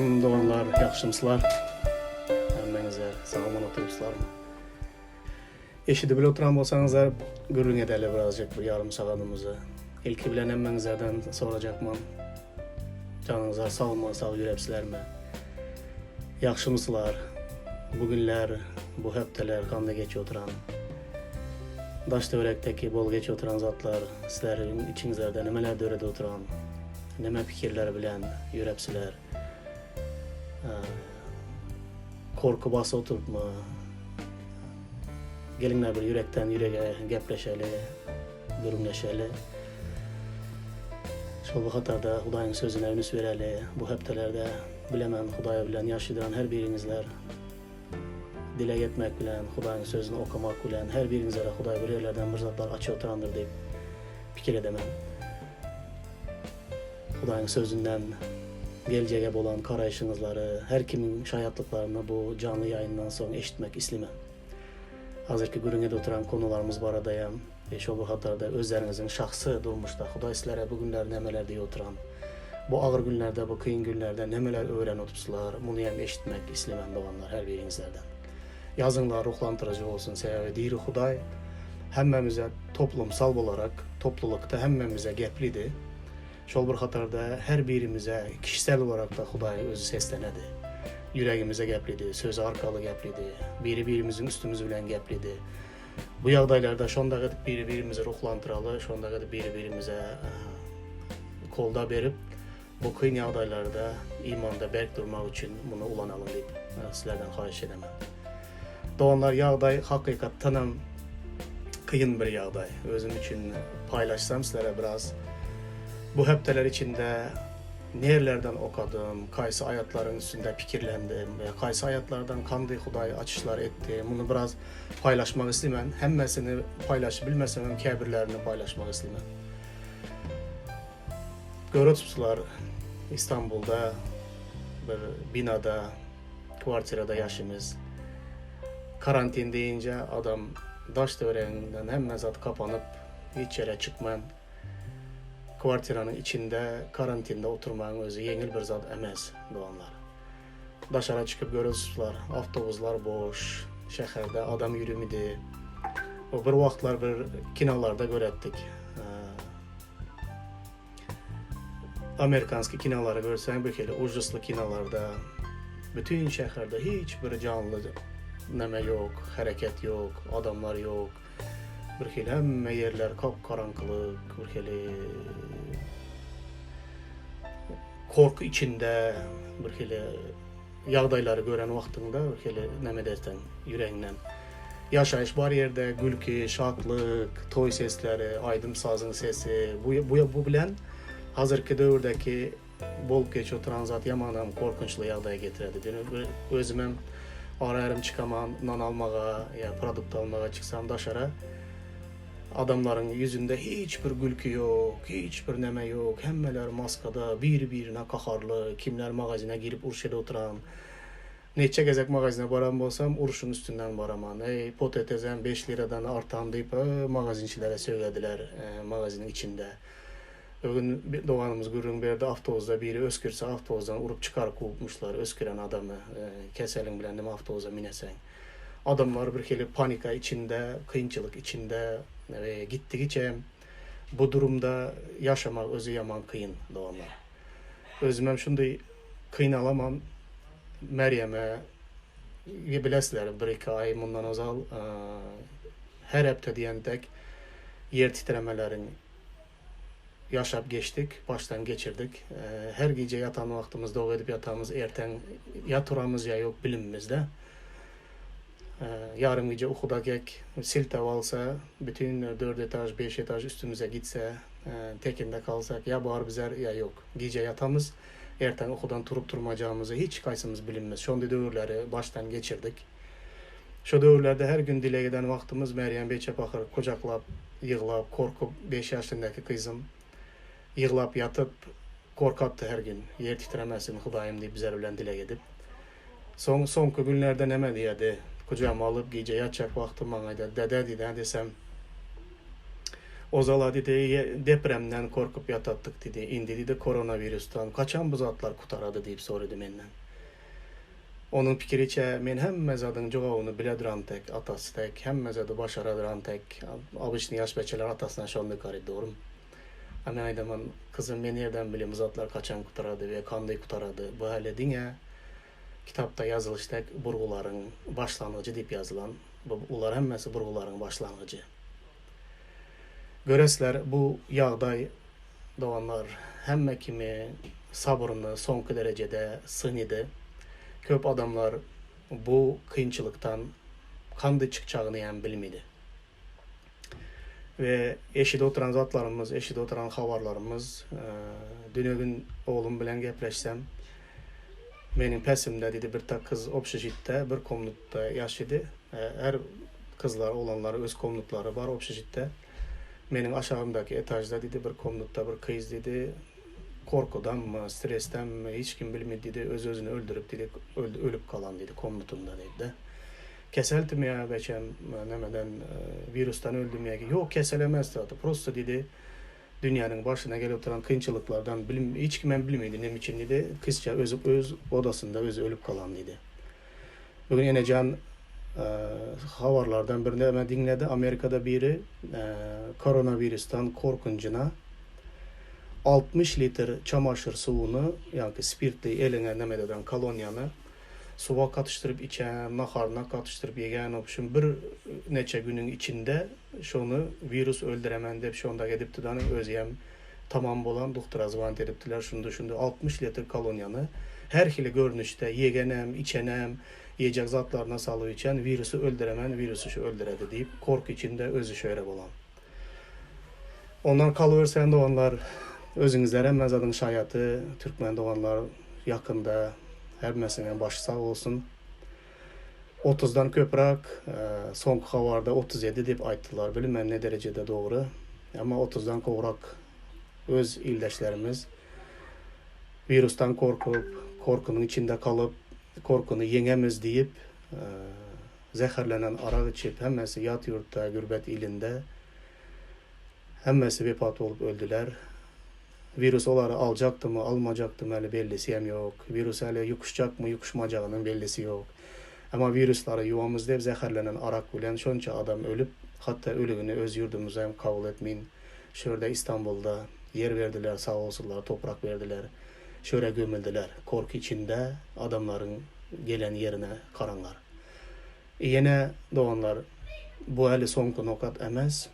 Aleýkum doganlar ýagşymyslar hemmäňizler sag-aman oturypslarmy eşidip oturan bolsaňyzlar gürrüň edeli birazjyk bir ýarym sagadymyzy ilki bilen hemmäňizlerden sorajakman janyňyzlar sagmy sag ýürepsizlermi ýagşymyslar bu günler bu hepdeler ganda geçip oturan daş töwerekdeki bolup geçip oturan zatlar sizleriň içiňizlerde nimeler döredip oturan Neme pikirler bilen ýörepsiler? Korky basyp oturypmy? Geliňler bir ýürekden ýürege gepleşeli, gürrüňleşeli. Şol bir hatarda Hudaýyň sözüne ünüs bereli. Bu hepdelerde bilemen Hudaý bilen ýaşaýan her biriňizler dileg etmek bilen, Hudaýyň sözüni okamak bilen her biriňizlere Hudaý bir ýerlerden bir zatlar açyp oturandyr diýip pikir edemen. Hudaýyň Sözünden geljege bolan garaýşyňyzlary, her kimiň şaýatlyklaryny bu janly ýaýyndan soň eşitmek islimen. Hazirki gürrüň edip oturan konularymyz baradaýam we şol bir hatarda özleriňiziň şahsy durmuşda Hudaý sizlere bu günler nämeler diýip oturan, bu agyr günlerde, bu kyn günlerde nämeler öwrenip oturpsylar, munyam eşitmek islimen doganlar her biriňizlerden. Ýazyňlar ruhlandyryjy bolsun, sebäbi diri Hudaý hemmämize toplumsal bolarak, toplulykda hemmämize geplidi. Şol bir hatarda her birimize kişisel olarak-da Hudaý özi seslenedi. Ýüregimize geplidi, sözi arkaly geplidi, biri-birimiziň üstümiz bilen geplidi. Bu ýagdaýlarda şondak edip biri-birimizi ruhlandyraly, şondak edip biri-birimize goldaw berip, Bu kyn ýagdaýlarda imanda berk durmak üçin muny ulanalyň diýip, sizlerden haýyş edemen. Doganlar, ýagdaý hakykatdanam kyn bir ýagdaý. Özüm üçin paýlaşsam sizlere biraz. Bu hepdeler içinde nerlerden okadym, kaýsy aýatlaryň üstünde pikirlendim we kaýsy aýatlardan kandy Hudaý açyşlar etdi, muny biraz paýlaşmak islemen. Hemmesini paýlaşyp bilmesemem käbirlerini paýlaşmak islemen. Görüpsiler İstanbulda bir binada kwartirada ýaşymyz. Karantin diýince adam daş töwereginden hemme zat kapanyp hiç ýere çykman kwartiranyň içinde karantinde oturmagyň özi ýeňil bir zat emes doganlar. Daşara çykyp görüpsiler awtobuslar boş, şäherde adam ýürümidi. Bir wagtlar bir kinolarda göretdik. Amerikanski kinolary görseň bir hili ujasly kinolarda bütün şäherde hiç bir janly neme ýok, hereket ýok, adamlar ýok. Bir hili hemme ýerler kap garaňkylyk, bir hili korky içinde bir hili ýagdaýlary gören wagtyňda bir hili neme edersiň ýüregiňden. Ýaşaýyş bar ýerde gülki, şatlyk, toý sesleri, aýdym-sazyň sesi bu bu bu bilen hazirki döwürdäki bolup geçip oturan zat ýamanam gorkunçly ýagdaýa getiredi. Dün özümem ara-ýarym çykaman nan almaga ýa produkt almaga çyksam daşara adamlaryň ýüzünde hiç bir gülki ýok, hiç bir neme ýok, hemmeler maskada, biri-birine gaharly, kimler magazine girip uruş edip oturan. Neçe gezek magazine baran bolsam, urşuň üstünden baraman. Eý, potetezem beş liradan artan diýip, magazinçilere sögediler magaziniň içinde. Bir gün bir doganymyz gürrüň berdi, awtobusda biri öskürse, awtobusdan urup çykaryp kowupmyşlar ösküren adamy, keseliň bilen nime awtobusa mineseň. Adamlar bir hili panika içinde, kynçylyk içinde we gitdigiçe bu durumda ýaşamak özi ýaman kyn, doganlar. Özümem şunday kynalaman. Merýeme bilesizler, bir-iki aý mundan ozal her hepde diýen dek ýer titremeleriň ýaşap geçdik, başdan geçirdik. Her gije ýatan wagtymyz doga edip ýatamyz, erteň ýa turamyz ýa ýok bilimimizde. Ýarym gije ukuda gek siltäp alsa, bütin dört etaž, beş etaž üstümize gitse, tekinde kalsak ýa bar bizer ýa ýok. Gije ýatamyz, Erteň ukudan turup turmajagymyzy hiç kaýsymyz bilinmez. Şondy döwürleri başdan geçirdik. Şo döwürlerde her gün dileg eden wagtymyz Merýem beçe pahyr gujaklap, ýyglap, korkup, beş ýaşyndaky gyzym ýyglap ýatyp, gorkapdy her gün. Ýer titremesin, Hudaýym diýip bizer bilen dileg edip. Soň soňky günlerde neme diýerdi, gujagyma alyp gije ýatjak wagtym maňa aýdar, Dede diýdi, hä desem. Ozal-a diýdi, depremden korkup ýatatdyk diýdi, indi diýdi koronawirusdan kaçan bu zatlar gutarady diýip sorady menden. Onuň pikiriçe men hemme zadyň jogabyny bileduran tek, atasy tek, hemme zady başaraduran tek, obyçnyý ýaş beçeler atasyna şondy garyp dogrum. A men aýdaman, gyzym men nirden bilýin bu zatlar kaçan gutarady we kandy gutarady, bu häli diňe kitapda ýazylyş dek burgularyň başlangyjy diýip ýazylan, bu bular hemmesi burgularyň başlangyjy. Göresler bu ýagdaý doganlar hemme kimi sabryny soňky derejede synydy. Köp adamlar bu kynçylykdan kandy çykjagyny hem bilmidi. We eşidip oturan zatlarymyz, eşidip oturan habarlarymyz, dünegin oglum bilen gepleşsem, meniň pesimde diýdi bir tak gyz obşežitde bir komnutda ýaşydy. Her gyzlar, oglanlar öz komnutlary bar obşežitde. Meniň aşagymdaky etažda diýdi bir komnutda bir gyz diýdi korkudanmy, stresdenmi hiç kim bilmedi diýdi öz-özüni öldürip diýdi ölüp galan diýdi komnutynda diýdi. Keseltimi ýa beçem nämeden wirusdan öldümi ýa ýok kesel emes zady prosta diýdi dünýäniň başyna gelip oturan kynçylyklardan bilim hiç kimem bilmeýdi neme üçin diýdi kyzça özi öz odasynda özi ölüp galan diýdi. Bu gün enejan habarlardan bir näme diňledi Amerikada biri koronawirusdan korkunjyna 60 litr çamaşyr suwuny ýaňky spirtli eliňe neme ededen koloniýany Suwa gatyşdyryp içen, naharyna gatyşdyryp ýegen obşim bir neçe günüň içinde şony wirus öldüremen dep şonda edipdi dany özüem tamam bolan duhtura zwant edipdiler şundy şundy 60 litr koloniýany her hili görnüşde ýegenem içenem ýejek zatlaryna salyp içen wirusy öldüremen wirusy şu öldüredi diýip korky içinde özi şöýre bolan. Ondan kalyberseň doganlar özüňizler hemme zadyň şaýaty türkmen doganlar ýakynda hemmesiniň başy sag bolsun. Otuzdan köprak soňky habarda 37 diýip aýtdylar bilmen ne derejede dogry emma otuzdan gowrak öz ildeşlerimiz wirusdan korkup korkynyň içinde kalyp korkyny ýeňemiz diýip Zäherlenen arak içip, hemmesi ýat ýurtda, gürbet ilinde. Hemmesi wepat bolup öldüler. Wirus olary aljakdymy, almajakdymy häli bellisi hem ýok. Wirus häli ýukuşjakmy, ýukuşmajagynyň bellisi ýok. Emma wiruslary ýuwamyz dep zäherlenen arak bilen şonça adam ölüp, hatda ölügini öz ýurdumyzda hem kabul etmin. Şu ýerde Istanbulda ýer berdiler, sag bolsunlar, toprak berdiler. Şu ýere gömüldiler. Korky içinde adamlaryň gelen ýerine garaňlar. Ýene doganlar bu häli soňky nokat emes.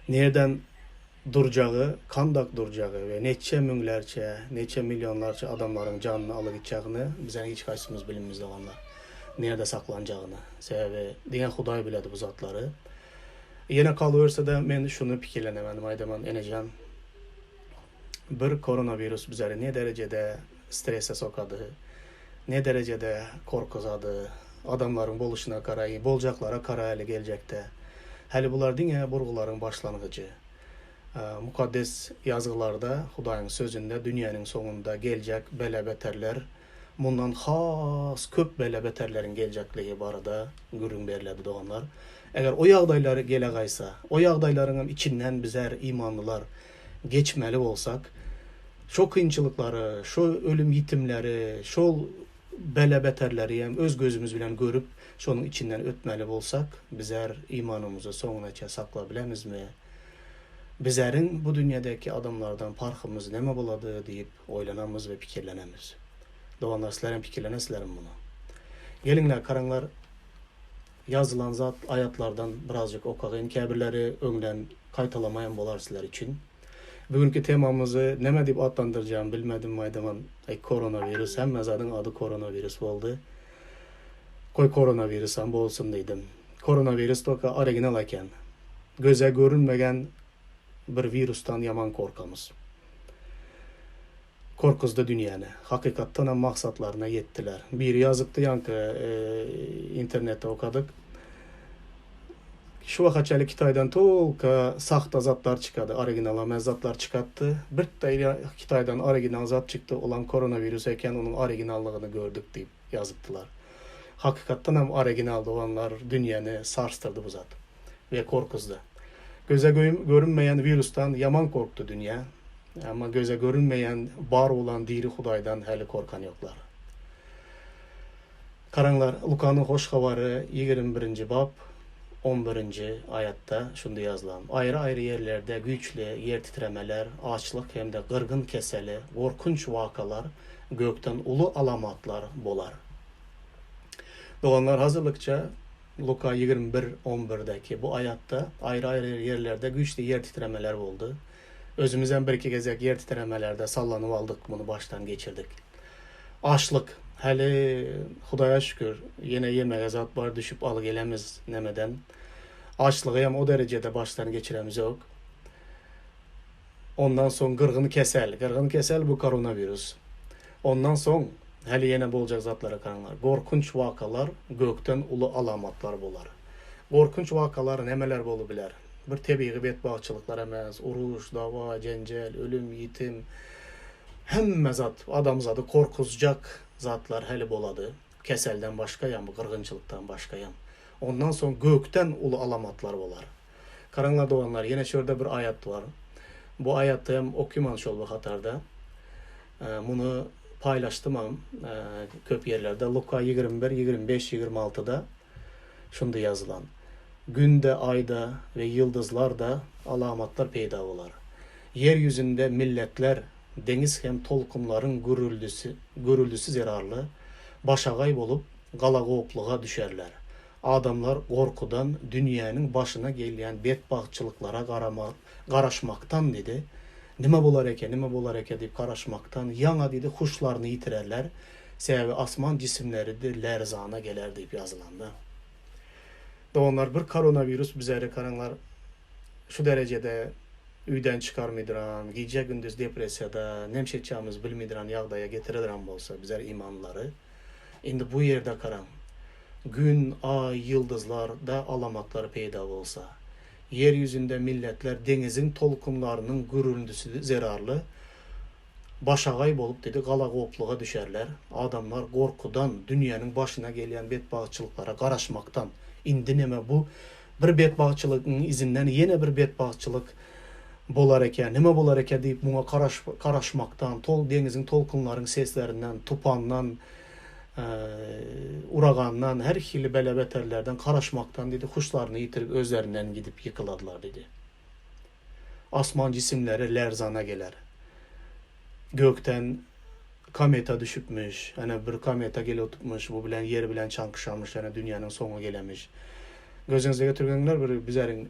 Nirden durjagy, kandak durjagy we neçe müňlerçe, neçe millionlarça adamlaryň janyny alyp gitjagini bizäň hiç haýsymyz bilinmiz doganlar. Nirde saklanjagyny. Sebäbi diňe Hudaý biledi bu zatlary. Ýene galyberse-de men şuny pikirlenemedim aýdaman enejan. Bir koronawirus bizleri ne derejede strese sokady, ne derejede korkuzady, adamlaryň boluşyna garaý, boljaklara garaý häli geljekde. Häli bular diňe burgularyň başlangyjy. Mukaddes Ýazgylarda, Hudaýyň Sözünde dünýäniň soňunda geljek bela-beterler, mundan has köp bela-beterleriň geljekligi barada gürrüň beriledi doganlar. Eger o ýagdaýlar gelegaýsa, o ýagdaýlaryňam içinden bizler imanlylar geçmeli bolsak, şo kynçylyklary, şo ölüm-ýitimleri, şol bela-beterleri hem öz gözümiz bilen görüp, şonuň içinden ötmeli bolsak, bizler imanymyzy soňunaça saklabilemizmi? Bizleriň bu dünýedäki adamlardan parhymyz näme bolady diýip oýlanamyz we pikirlenemiz. Doganlar, sizler hem pikirlenesizlermi muny? Geliňler, garaňlar, Ýazylan zat aýatlardan birazjyk okagyn käbirleri öňden gaýtalamaýam bolar sizler üçin. Bu günki temamyzy neme diýip atlandyrjagym bilmedim aýdaman aý koronawirus hemme zadyň ady koronawirus boldy. Goý koronawirusam bolsun diýdim. Koronawirus toka original eken. Göze görünmegen bir wirusdan ýaman korkamyz. Korkuzdy dünýäni. Hakykatdanam maksatlaryna ýetdiler. Biri ýazypdy ýaňky internetde okadyk. Şu waka çenli Kitaýdan tolka sahta zatlar çykady, original emes zatlar çykatdy. Birde Kitaýdan original zat çykdy, olam koronawirus eken, onuň originallygyny gördük diýip ýazypdylar. Hakykatdanam original doganlar dünýäni sarsdyrdy bu zat we korkuzdy. Göze görünmeýän wirusdan ýaman gorkdy dünýä. Emma göze görünmeýän bar bolan diri Hudaýdan häli korkan ýoklar. Garaňlar, Lukanyň Hoş Habary 21-nji bap, 11-nji aýatda şundy ýazylan, Aýry-aýry ýerlerde güýçli ýer titremeler, açlyk hem-de gyrgyn keseli, gorkunç wakalar, gökden uly alamatlar bolar. Doganlar, hazyrlykça Luka 21, 11-däki bu aýatda aýry-aýry ýerlerde güýçli ýer titremeler boldy. Özümizem bir-iki gezek ýer titremelerde sallanyp aldyk, muny başdan geçirdik. Açlyk, häli Hudaýa şükür, ýene ýemege zat bar, düşüp al gelemiz nemeden. Açlygy hem o derejede başdan geçiremizok. Ondan soň gyrgyn kesel, gyrgyn kesel bu koronawirus. Ondan soň häli ýene boljak zatlara garaňlar. Gorkunç wakalar, gökden uly alamatlar bolar. Gorkunç wakalar nämeler bolup biler? Bir tebigy betbagtçylyklar emes, uruş, dawa, jenjel, ölüm, ýitim, hemme zat, adamzady gorkuzjak zatlar häli bolady. Keselden başgaýam, bu gyrgynçylykdan başgaýam. Ondan soň gökden uly alamatlar bolar. Garaňlar doganlar, ýene şu ýerde bir aýat bar. Bu aýaty hem okyman şol bir hatarda. Muny paýlaşdymam köp ýerlerde. Luka 21, 25, 26-da şunda ýazylan. Günde, aýda we ýyldyzlarda alamatlar peýda bolar. Ýer ýüzünde milletler deňiz hem tolkunlaryň gürrüldisi, gürrüldisi zerarly başagaý bolup galagoplyga düşerler. Adamlar gorkudan dünýäniň başyna gelýän betbagtçylyklara garama, garaşmakdan diýdi, nime bolar eke, nime bolar eke diýip garaşmakdan ýaňa diýdi huşlaryny ýitirerler, sebäbi asman jisimleri-de lerzana geler diýip ýazylanda. Doganlar bir koronawirus bizeri garaňlar şu derejede öýden çykarmydyran, gije-gündiz depressiýada, nemşe etjagymyzy bilmydyran ýagdaýa getirediran bolsa bizler imanlylary, indi bu ýerde garaň, Gün, Aý, ýyldyzlarda alamatlar peýda bolsa, ýer ýüzünde milletler deňiziň tolkunlarynyň gürrüldisi zerarly başagaý bolup diýdi, galagopluga düşerler. Adamlar gorkudan, dünýäniň başyna gelýän betbagtçylyklara garaşmakdan, indi neme bu bir betbagtçylygyň yzyndan ýene bir betbagtçylyk bolar eken, neme bolar eken diýip muňa garaşmakdan, deňiziň tolkunlaryň seslerinden, tupandan, uragandan, her hili bela-beterlerden garaşmakdan diýdi, huşlaryny ýitirip özlerinden gidip ýykylarlar diýdi. Asman jisimleri lerzana geler. Gökden kometa düşüpmiş, ene bir kometa gelip oturupmyş, bu bilen ýer bilen çaňkyşamyş, ene dünýäniň soňy gelemiş. Gözüňize getirgeňler bir bizeriň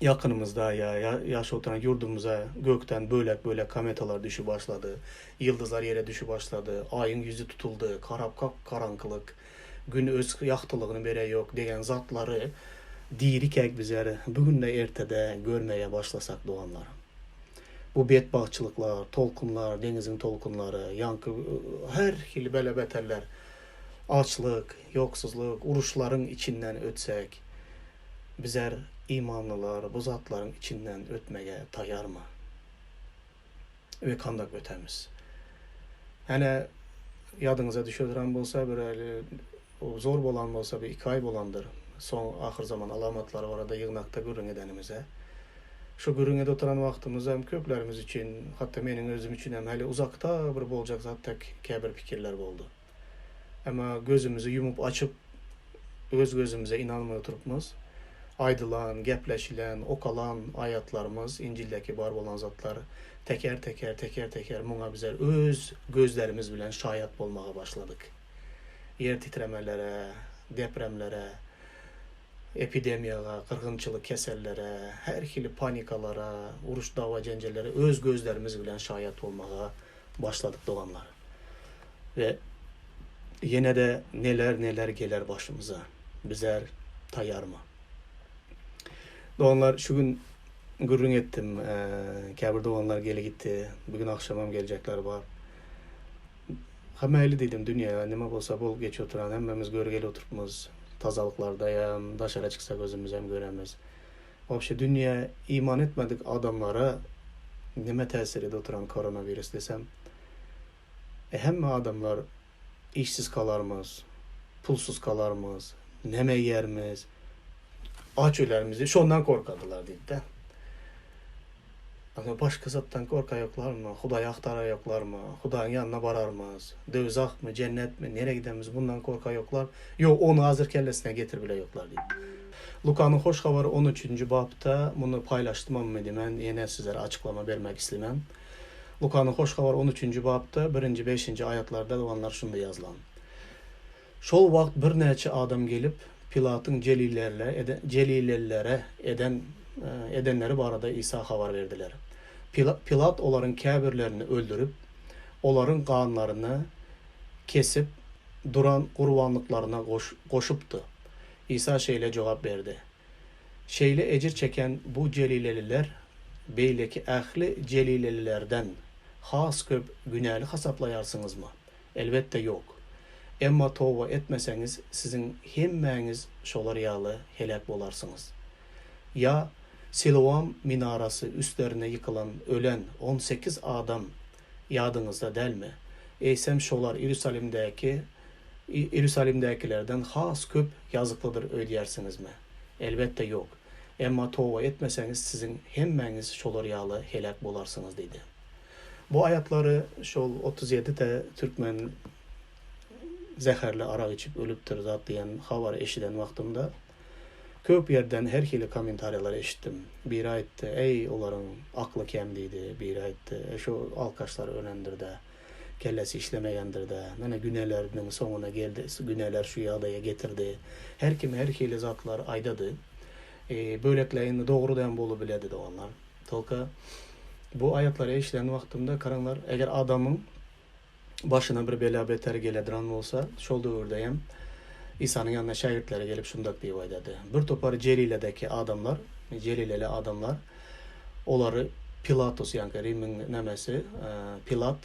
Ýakynymyzda ýa ýaşap oturan ýurdumyza gökden bölek-bölek kometalar düşüp başlady. Ýyldyzlar ýere düşüp başlady. Aýyň ýüzi tutuldy. Karap kap-garaňkylyk. Gün öz ýagtylygyny bereýok degen zatlary dirikäk bizler bu günde ertede görmäge başlasak doganlar. Bu betbagtçylyklar, tolkunlar, deňiziň tolkunlary, ýaňky her hili bela-beterler, açlyk, ýoksuzlyk, uruşlaryň içinden ötsek, Bizler imanlylar bu zatlaryň içinden ötmege taýarmy? We kandak ötemiz? Hene ýadyňyza düşediren bolsa bir eli zor bolan bolsa bir iki aý bolandyr. Soň ahyrzaman alamatlary barada ýygnakda gürrüň edenimize. Şu gürrüň edip oturan wagtymyz hem köplerimiz üçin, hatda meniň özüm üçin hem häli uzakda bir boljak zat dek käbir pikirler boldy. Emma gözümizi ýumup açyp öz gözümize ynanmay oturypmyz. Aýdylan, gepleşilen, okalan aýatlarymyz, Injildäki bar bolan zatlar teker-teker, teker-teker muňa bizler öz gözlerimiz bilen şaýat bolmaga başladyk. Ýer titremelere, depremlere, epidemiýaga, gyrgynçylyk kesellere, her hili panikalara, uruş dawa-jenjellere öz gözlerimiz bilen şaýat bolmaga başladyk doganlar. We ýene-de neler-neler geler başymyza. Bizler taýýarmy? Doganlar şu gün gürrüň etdim. Käbir doganlar geli gitdi. Bu gün agşamam geljekler bar. Hemmäli diýdim dünýä nime bolsa bolup geçip oturan hemmämiz görgeli oturypmyz. Tazalyklardaýam, daşara çyksak özümizem göremiz. Wapşe dünýä iman etmedik adamlara nime täsir edip oturan koronawirus desem, e hemme adamlar işsiz galarmyz, pulsuz galarmyz, neme iýermiz? Aç ölermiz diýip, şondan gorkadylar diýdi-de. Onda başga zatdan gorkaýoklarmy? Hudaýy agtaraýoklarmy? Hudaýyň ýanyna bararmyz? Döwzahmy, jennetmi, nirä gidermiz, bundan gorkaýoklar? Ýok, ony hazir kellesine getirip bileýoklar diýip. Lukanyň Hoş Habary on üçünji bapda muny paýlaşdymam indi men ýene sizlere açyklama bermek islemen. Lukanyň Hoş Habary on üçünji bapda birinji beşinji aýatlarda doganlar şunda ýazylan. Şol wagt birnäçe adam gelip, Pilatyň jelilelilere eden edenleri barada Isa habar berdiler. Pilat olaryň käbirlerini öldürip, olaryň ganlaryny kesip duran gurbanlyklaryna goşupdy. Isa şeýle jogap berdi, Şeýle ejir çeken bu jelileliler beýleki ähli jelilelilerden has köp günäli hasaplaýarsyňyzmy? Elbetde ýok. Emma toba etmeseňiz siziň hemmäňiz şolar ýaly heläk bolarsyňyz. Ýa Siloam minarasy üstlerine ýykylan ölen 18 adam ýadyňyzda dälmi? Eýsem şolar Iýerusalimdäki Iýerusalimdäkilerden has köp ýazyklydyr öýdýärsiňizmi? Elbetde ýok. Emma toba etmeseňiz siziň hemmäňiz şolar ýaly heläk bolarsyňyz diýdi. Bu aýatlary şol 37 te türkmen zäherli arak içip ölüpdir zat diýen habary eşiden wagtymda köp ýerden her hili kommentariýalar eşitdim. Biri aýtdy, eý olaryň akly kem diýdi, biri aýtdy, e şu alkaşlar ölendir-dä, kellesi işlemeýändir-dä, mene güneleriniň soňuna geldi, güneler şu ýagdaýa getirdi. Her kim her hili zatlar aýdady. Bölekleýin dogry däm bolubiledi doganlar. Tolka bu aýatlary eşiden wagtymda garaňlar, eger adamyň başyna bir bela-beter geledran bolsa, şol döwürde hem Isanyň ýanyna şägirtleri gelip şundak diýip aýdady, Bir topar Jeliledäki adamlar, jelileli adamlar, olary Pilatus, ýaňky Rimiň nämesi, Pilat,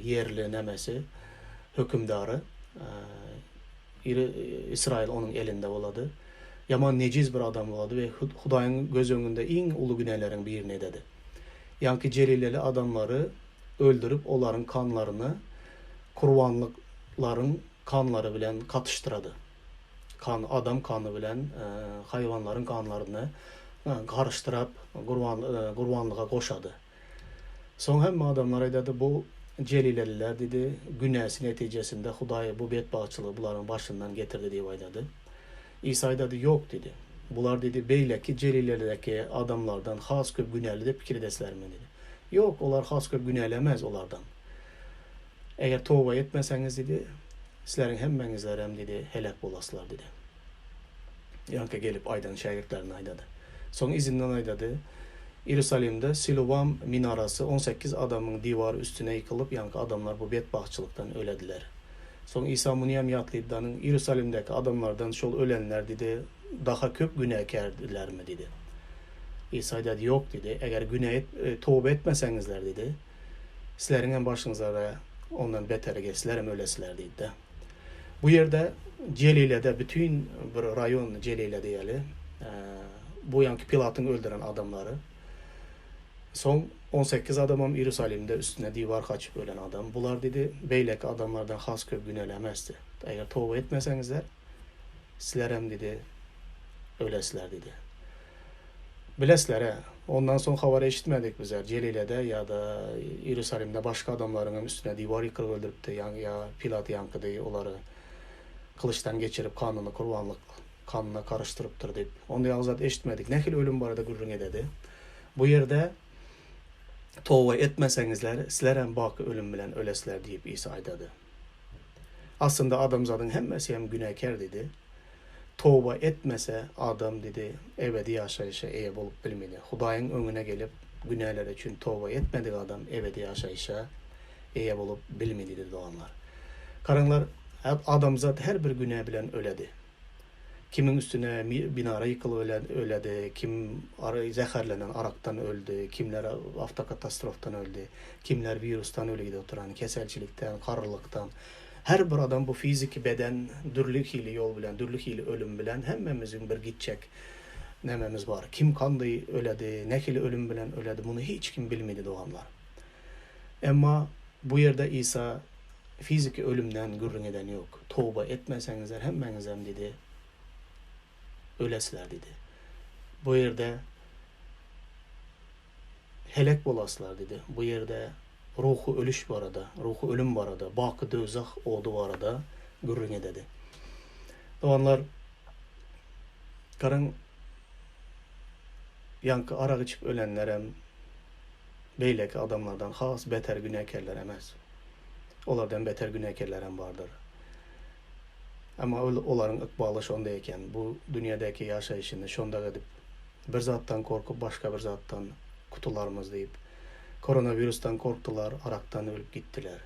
ýerli nämesi, hökümdary, Iri Ysraýyl onuň elinde bolady. Ýaman nejiz bir adam bolady we Hudaýyň göz öňünde iň uly günäleriň birini ededi. Ýaňky jelileli adamlary öldürip, olaryň kanlaryny kurbanlyklaryň kanlary bilen katyşdyrady. Kan, adam kany bilen haýwanlaryň kanlaryny garyşdyrap, gurbanlyga goşady. Soň hemme adamlar aýdady, Bu jelileliler, diýdi, günäsi netijesinde Hudaý bu betbagtçylygy bularyň başyndan getirdi diýip aýdady. Isa aýdady, Ýok, diýdi. Bular, diýdi, beýleki Jelilelidäki adamlardan has köp günäli diýip pikir edesizlermi? diýdi. Ýok, olar has köp günäli emes olardan. Eger toba etmeseňiz, diýdi, sizleriň hemmeňizlerem, diýdi, heläk bolaslar, diýdi. Ýaňky gelip aýdan şägirtlerine aýdady. Soň yzyndan aýdady, Iýerusalimde Siloam minarasy 18 adamyň diwary üstüne ýykylyp, ýaňky adamlar bu betbagtçylykdan ölediler. Soň Isa munyam ýatlydy-danyň, Iýerusalimdäki adamlardan şol ölenler, diýdi, daha köp günäkärdilermi? diýdi. Isa aýdady, Ýok, diýdi, eger günä et, toba etmeseňizler, diýdi, sizleriňem başyňyzara ondan beteri geler, sizlerem ölesiler, diýdi-de. Bu ýerde Jelilede bütin bir raýon Jelile diýeli. Bu ýaňky Pilatyň öldüren adamlary. Soň 18 adamam Iýerusalimde üstüne diwar gaçyp ölen adam. Bular diýdi, beýleki adamlardan has köp günäli emesdi. Eger toba etmeseňizler, sizlerem diýdi, ölesiler diýdi. Bilesler-ä, ondan soň habar eşitmedik bizler, Jelilede ýa-da Iýerusalimde başga adamlaryň hem üstüne diwar ýykylyp öldüripdi, ýa Pilat ýaňkydy olary gylyçdan geçirip, kanyny gurbanlyk kanyna garyşdyrypdyr diýip. Onda ýaly zat eşitmedik. Nähili ölüm barada gürrüň ededi? Bu ýerde toba etmeseňizler, sizlerem baky ölüm bilen ölesiler diýip Isa aýdady. Aslynda adamzadyň hemmesi hem günäkär diýdi. Toba etmese adam diýdi ebedi ýaşaýşa eýe bolup bilmedi. Hudaýyň öňüne gelip günäleri üçin toba etmedik adam ebedi ýaşaýşa eýe bolup bilmedi diýdi doganlar. Garaňlar adamzat her bir günä bilen öledi. Kimiň üstüne binara ýykylyp öledi, kim zäherlenen arakdan öldi, kimler awtokatastrofdan öldi, kimler wirusdan ölügide oturan, keselçilikden, garrylykdan. Her bir adam bu fiziki beden dürli hili ýol bilen, dürli hili ölüm bilen hemmemiziň bir gitjek nämemiz bar. Kim kandy öledi, nähili ölüm bilen öledi, muny hiç kim bilmedi doganlar. Emma bu ýerde Isa fiziki ölümden gürrüň eden ýok. Toba etmeseňizler hemmäňizem diýdi, ölesiler diýdi. Bu ýerde helek bolaslar diýdi. Bu ýerde ruhy ölüş barada, ruhy ölüm barada, baky döwzah ody barada gürrüň ededi. Doganlar, garaň, ýaňky arak içip ölenlerem beýleki adamlardan has beter günäkärler emes. Olardan beter günäkärlerem bardyr. Emma ol olaryň ykbaly şonda eken, bu dünýädäki ýaşaýşyny şondak edip, bir zatdan gorkup başga bir zatdan kutularmyz diýip, koronawirusdan gorkdular, arakdan ölüp gitdiler.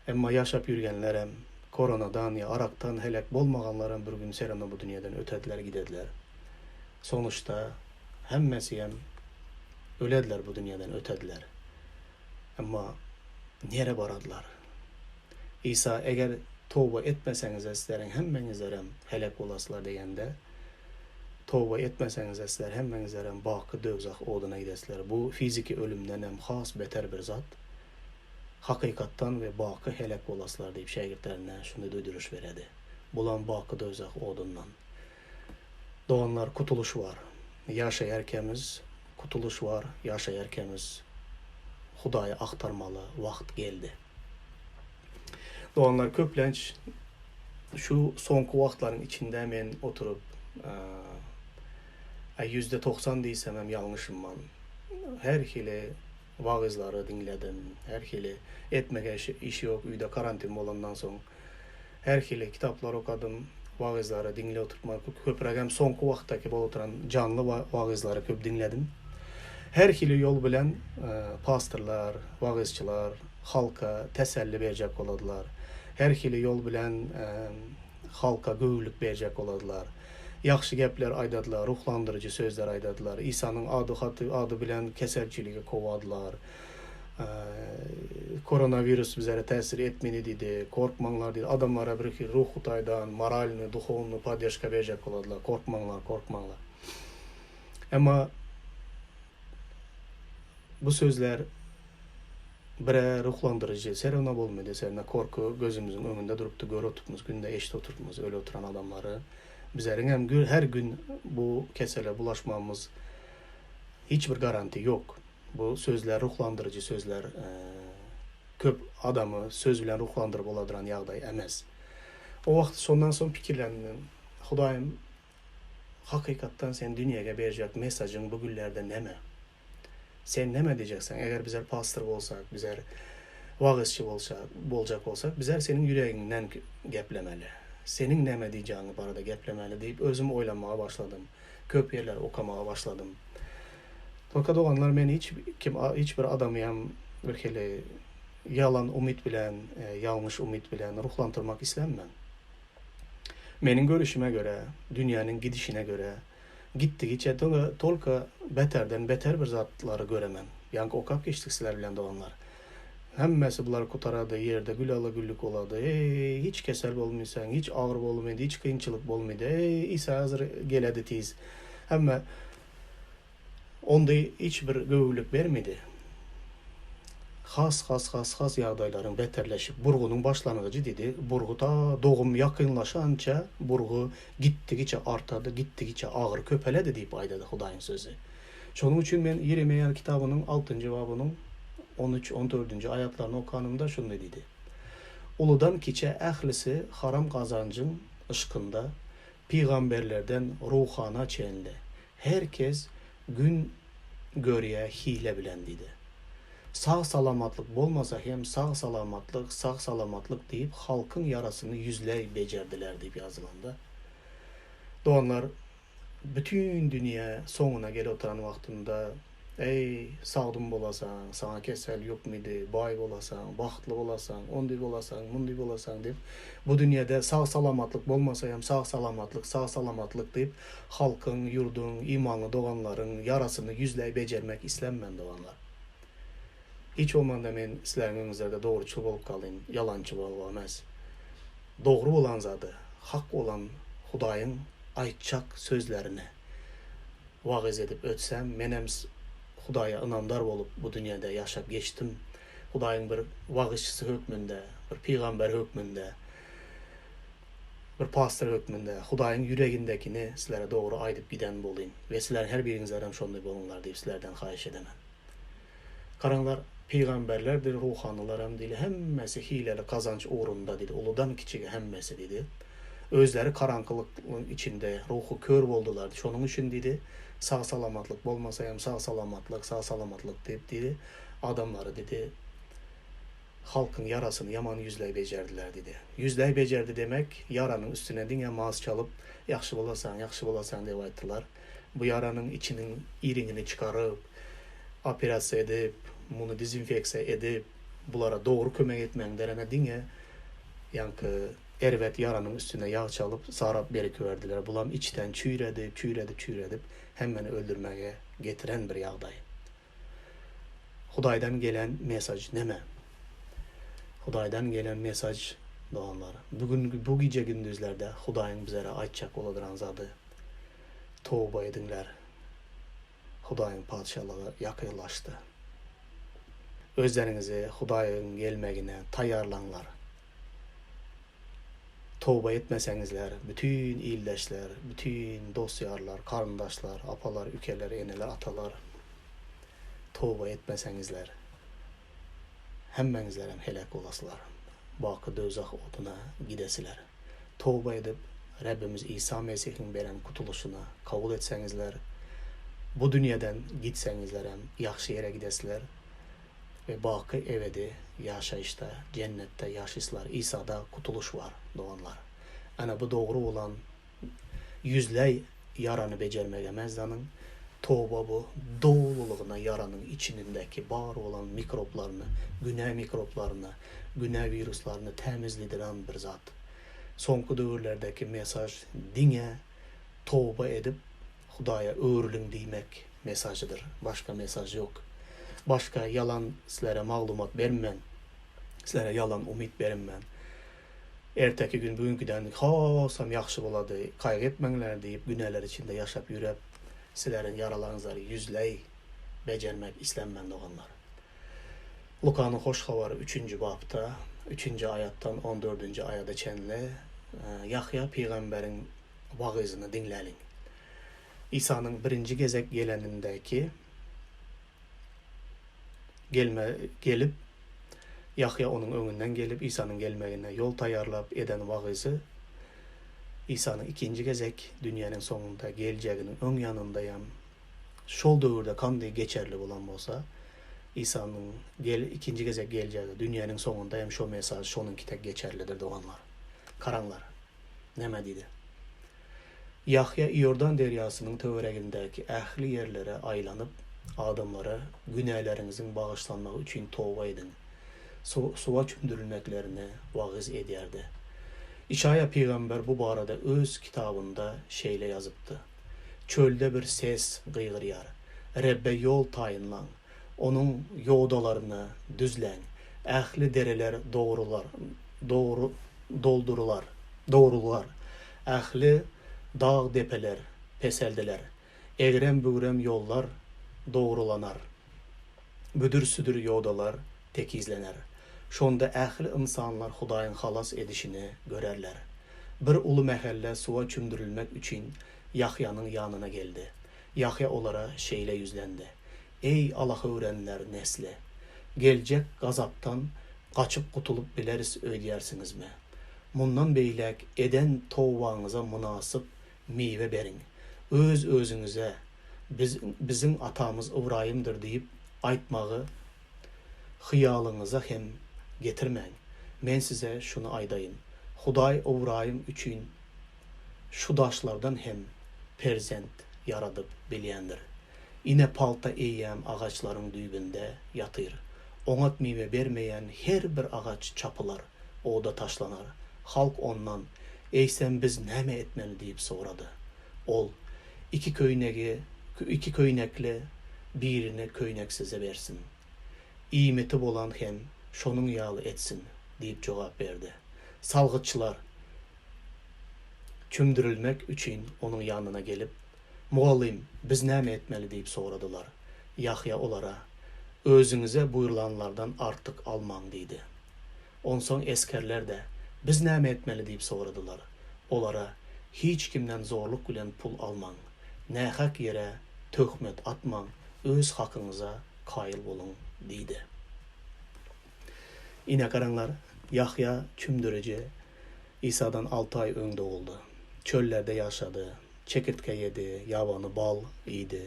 Emma ýaşap ýürgenlerem, koronadan ýa arakdan heläk bolmaganlaram bir gün serana bu dünýeden ötediler gidediler. Sonuçda hemmesiem ölediler bu dünýeden ötediler. Emma nere baradylar? Isa, Eger toba etmeseňiz-ä sizleriň hemmeňizlerem heläk bolarsylar diýende, Toba etmeseňiz-ä sizler hemmeňizlerem baky döwzah oduna gidersiler. Bu fiziki ölümdenem has beter bir zat. Hakykatdan we baky heläk bolarsylar diýip şägirtlerine şuny duýduryş beredi. Bulam baky döwzah odundan. Doganlar kutulyş bar. Ýaşaýarkämiz kutulyş bar, ýaşaýarkämiz Hudaýy agtarmaly wagt geldi. Doganlar köplenç şu soňky wagtlaryň içinde men oturyp 90% diýsemem ýalňyşynman her hili wagyzlary diňledim, her hili etmege iş ýok öýde karantin bolandan soň her hili kitaplar okadym, wagyzlary diňle oturtma köprägem soňky wagtdaky bolup oturan janly wagyzlary köp diňledim. Her hili ýol bilen pastorlar, wagyzçylar halka teselli berjek boladylar. Her hili ýol bilen halka göwünlik berjek boladylar. Ýagşy gepler aýdadylar, ruhlandyryjy sözler aýdadylar. Isanyň ady haty ady bilen keselçiligi kowadylar. Koronawirus bizlere täsir etmedi diýdi. Korkmaňlar diýdi. Adamlara bir hili ruhy taýdan, moralnyý, duhownyý podderžka berjek boladylar. Korkmaňlar, korkmaňlar. Emma bu sözler bire ruhlandyryjy serewna bolmady. Serewna korky gözümiziň öňünde durupdy, görüp oturpmyz, günde eşidip oturpmyz öle oturan adamlary. Bizleriň hem her gün bu kesele bulaşmamyz hiç bir garanti ýok. Bu sözler ruhlandyryjy sözler köp adamy söz bilen ruhlandyryp boladyran ýagdaý emes. O wagt şondan soň pikirlendim. Hudaýym hakykatdan sen dünýäge berjek mesajyň bu günlerde näme? Sen näme diýjekseň? Eger bizler pastor bolsak, bizler wagyzçy bolsak, boljak bolsak, bizler seniň ýüregiňden geplemeli. Seniň näme diýjegiňi barada geplemeli diýip özüm oýlanmaga başladym. Köp ýerleri okamaga başladym. Tolka doganlar men hiç kim hiç bir adamyam bir hili ýalan umyt bilen, ýalňyş umyt bilen ruhlantyrmak islemmen. Meniň görüşime görä, dünýäniň gidişine görä, gitdigiçe tolka beterden beter bir zatlary göremen. Ýaňky okap geçdik sizler bilen doganlar. Hemmesi bular gutarady, ýerde gül ala güllük bolady. Eý, hiç kesel bolmysaň, hiç agyr bolmydy, hiç kynçylyk bolmydy. Eý, Isa hazir geledi tiz. Hemme Onda hiç bir göwünlik bermedi. Has has has has ýagdaýlaryň beterleşip burgunyň başlangyjy diýdi. Burgy ta dogum ýakynlaşança burgy gitdigiçe artady, gitdigiçe agyr köpeledi diýip aýdady Hudaýyň sözi. Şonuň üçin men Ýeremeýa kitabynyň altynjy babynyň on üç, on dördünji aýatlaryny okanymda şunday diýdi. Uludan kiçä ählisi haram gazanjyň yşkynda pygamberlerden ruhana çenli Her kes gün görýä hile bilen diýdi. Sag-salamatlyk bolmasa hem sag-salamatlyk, sag-salamatlyk diýip halkyň ýarasyny ýüzleý bejerdiler diýip ýazylanda. Doganlar, bütin dünýä soňuna gelip oturan wagtynda Eý, sagdyn bolasaň, saňa kesel ýokmydy, baý bolasaň, bagtly bolasaň, ondy bolasaň, mundy bolasaň diýip, bu dünýede sag-salamatlyk bolmasa hem sag-salamatlyk, sag-salamatlyk diýip, halkyň, ýurduň, imanly doganlaryň ýarasyny ýüzleý bejermek islemmen, doganlar. Hiç bolmanda men sizleriň öňüňizlerde dogruçyl bolup galyn, ýalançy bolup emes. Dogry bolan zady, hak bolan Hudaýyň aýtjak sözlerini. Wagyz edip ötsem, menem Hudaýa ynamdar bolup bu dünýäde ýaşap geçdim. Hudaýyň bir wagyzçysy hökmünde, bir pygamber hökmünde. Bir pastor hökmünde Hudaýyň ýüregindekini sizlere dogry aýdyp giden bolyn we sizleriň her biriňizlerem şonday boluňlar diýip sizlerden haýyş edemen. Garaňlar, pygamberlerdir ruhanylaram diýdi, hemmesi hileli gazanç ugrunda diýdi, uludan kiçige hemmesi diýdi. Özleri garaňkylygyň içinde ruhy kör boldular diýdi. Şonuň üçin diýdi, sag-salamatlyk bolmasa hem sag-salamatlyk, sag-salamatlyk diýip diýdi, adamlary diýdi, Halkyň ýarasyny ýaman ýüzleý bejerdiler diýdi. Ýüzleý bejerdi demek, ýaranyň üstüne diňe maz çalyp, ýagşy bolasaň, ýagşy bolasaň diýip aýtdylar. Bu ýaranyň içiniň iriňini çykaryp, operasiýa edip, muny dezinfeksiýa edip, bulara dogry kömek etmegiň derene diňe ýaňky erbet ýaranyň üstüne ýag çalyp, sarap berikiberdiler. Bulam içden çüýredip, çüýredip, çüýredip, hemmeni öldürmäge getiren bir ýagdaý. Hudaýdan gelen mesaj neme? Hudaýdan gelen mesaj doganlar, bu gün bu gije gündizlerde Hudaýyň bizlere aýtjak boladyran zady toba ediňler. Hudaýyň patyşalygy ýakynlaşdy. Özleriňizi Hudaýyň gelmegine taýýarlaňlar. Toba etmeseňizler, bütin ildeşler, bütin dost-ýarlar, garyndaşlar, apalar, ükeler, eneler, atalar, toba etmeseňizler, hemmeňizlerem heläk bolaslar, baky döwzah oduna gidesiler. Toba edip, Rebbimiz Isa Mesihiň beren kutulyşyny kabul etseňizler, bu dünýeden gitseňizlerem ýagşy ýere gidesiler. We baky ebedi ýaşaýyşda, jennetde ýaşyslar. Isada kutulyş bar, doganlar. Ana bu dogry bolan ýüzleý ýarany bejermek emez zanyň, toba bu dolulygyna ýaranyň içinindäki bar bolan mikroblaryny, günä mikroblaryny, günä wiruslaryny tämizlidiran bir zat. Soňky döwürlerdäki mesaj diňe toba edip Hudaýa öwrüliň diýmek mesajydyr. Başga mesaj ýok. Başga ýalan sizlere maglumat bermän. Sizlere ýalan umyt bermän. Erteki gün bugünkiden hasam ýagşy bolady, gaýgy etmäňler diýip günäler içinde ýaşap ýürep sizleriň ýaralaryňyzlary ýüzleý bejermek islenmän doganlar. Lukanyň hoş habary üçünji bapda, üçünji aýatdan on dördünji aýada çenli Ýahýa pygamberiň wagyzyny diňläliň. Isanyň birinji gezek gelenindäki gelme gelip, Ýahýa onuň öňünden gelip, Isanyň gelmegine ýol taýýarlap eden wagyzy Isanyň ikinji gezek dünýäniň soňunda geljeginiň öň ýanyndaýam şol döwürde kandy geçerli bolan bolsa, Isanyň gel ikinji gezek geljegi dünýäniň soňunda hem şo mesaj şonuňki tek geçerlidir doganlar. Garaňlar. Näme diýdi? Ýahýa Iordan derýasynyň töweregindäki ähli ýerlere aýlanyp, adamlara, Günäleriňiziň bagyşlanmagy üçin toba ediň, suwa çümdürilmeklerini wagyz edýärdi. Işaýa pygamber bu barada öz kitabynda şeýle ýazypdy, Çölde bir ses gygyrýar, Rebbe ýol taýynlaň, Onuň ýodalaryny düzläň, ähli dereler dogrular, dogry doldurylar, dogrular, ähli dag-depeler peseldiler, egrem-bügrem ýollar dogrulanar, büdür-südür ýodalar tekizlener. Şonda ähli ynsanlar Hudaýyň halas edişini görerler. Bir uly mähelle suwa çümdürilmek üçin Ýahýanyň ýanyna geldi. Ýahýa olara şeýle ýüzlendi, Eý, alahöwrenler nesli! Geljek gazapdan gaçyp gutulyp bileris öýdýärsiňizmi? Mundan beýläk eden tobaňyza mynasyp miwe beriň. Öz-özüňize, Biz, biziň atamyz Ybraýymdyr diýip aýtmagy hyýalyňyza hem getirmäň. Men size şuny aýdaýyn, Hudaý Ybraýym üçin şu daşlardan hem perzent ýaradyp bilýändir. Ine palta eýýäm agaçlaryň düýbünde ýatyr. Oňat miwe bermeýän her bir agaç çapylar, oda taşlanar. Halk ondan, Eýsem biz näme etmeli diýip sorady. Ol, Iki köýnegi, iki köýnekli birini köýneksize bersin. Iýmiti bolan hem şonuň ýaly etsin diýip jogap berdi. Salgytçylar çümdürilmek üçin onuň ýanyna gelip, Mugallym, biz näme etmeli diýip soradylar. Ýahýa olara, Özüňize buýrulanlardan artyk almaň diýdi. Onsoň esgerler-de, Biz näme etmeli diýip soradylar. Olara, Hiç kimden zorluk bilen pul almaň, nähak ýere töhmet atmaň, öz hakyňyza kaýyl boluň diýdi. Ine, garaňlar, Ýahýa çümdüriji Isadan alty aý öň doguldy. Çöllerde ýaşady, çekirtge ýedi, ýabany bal iýdi.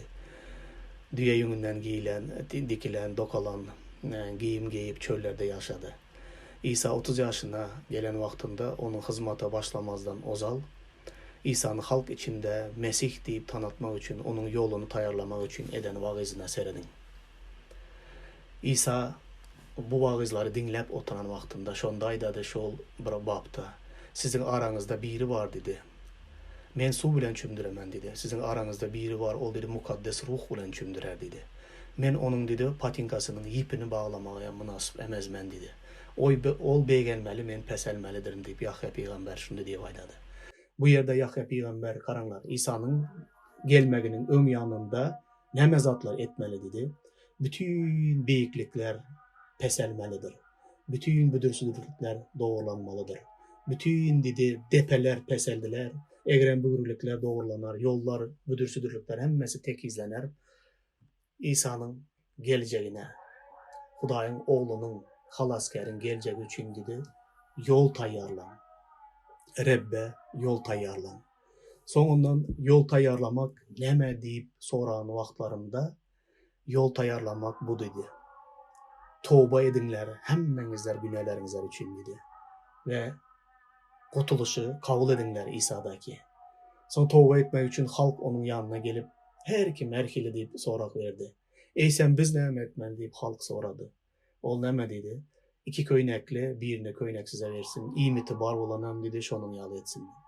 Düýe ýüňünden geýlen, dikilen, dokalan geýim geýip çöllerde ýaşady. Isa 30 ýaşyna gelen wagtynda onuň hyzmata başlamazdan ozal, Isany halk içinde Mesih diýip tanatmak üçin onuň ýoluny taýýarlamak üçin eden wagyzyna serediň. Isa bu wagyzlary diňläp oturan wagtynda şonda aýdady şol bir bapda, Siziň araňyzda biri bar diýdi. Men suw bilen çümdüremen diýdi. Siziň araňyzda biri bar, ol diýdi Mukaddes Ruh bilen çümdürer diýdi. Men onuň diýdi patinkasynyň ýipini baglamaga mynasyp emezmen diýdi. Oý ol beýgelmeli, men peselmelidirin diýip Ýahýa pygamber şuny diýip aýdady. Bu ýerde Ýahýa pygamber garaňlar, Isanyň gelmeginiň öň ýanynda näme zatlar etmeli diýdi. Bütin beýiklikler peselmelidir. Bütin büdür-südürlikler dogrulanmalydyr. Bütin, diýdi, depeler peseldiler, egrem-bügrülikler dogurlanar, ýollar, büdür-südürlikler hemmesi tekizlener. Isanyň geljegine, Hudaýyň Oglunyň, Halasgäriň geljegi üçin, diýdi, ýol taýýarlaň. Rebbe ýol taýýarlaň. Soňundan ýol taýýarlamak näme diýip soran wagtlarynda, Ýol taýýarlamak bu diýdi. Toba ediňler hemmeňizler günäleriňizler üçin diýdi. We gutulyşy kabul ediňler Isadaky. Soň toba etmek üçin halk onuň ýanyna gelip, her kim her hili diýip sorag berdi. Eýsem biz näme etmeli diýip halk sorady. Ol näme diýdi? Iki köýnekli birini köýneksize bersin, iýmiti bar bolanam diýdi şonuň ýaly etsin diýdi.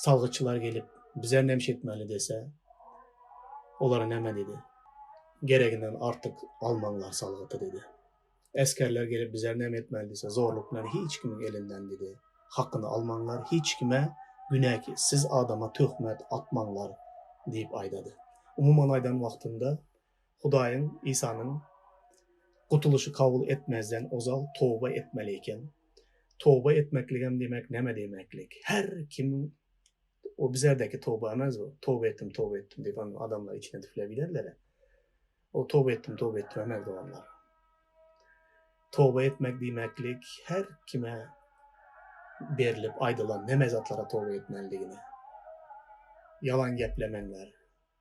Salgytçylar gelip, Bizler näme etmeli dese, olara näme diýdi? Gereginden artyk almaňlar salgyty diýdi. Esgerler gelip, Bizler näme etmeli diýse, zorluk bilen hiç kimiň elinden diýdi, hakyny almaňlar, hiç kime günäsiz adama töhmet atmaňlar diýip aýdady. Umuman aýdan wagtynda, Hudaýyň Isanyň gutulyşy kabul etmezden ozal toba etmeli eken. Toba etmekligem diýmek näme diýmeklik? Her kim o bizerdeki toba emes o. Toba etdim, toba etdim diýip ony adamlar içine tüfläp giderler. O toba etdim, toba etdim emes doganlar. Toba etmek diýmeklik her kime berlip aýdylan näme zatlara toba etmelidigini. Ýalan geplemeňler.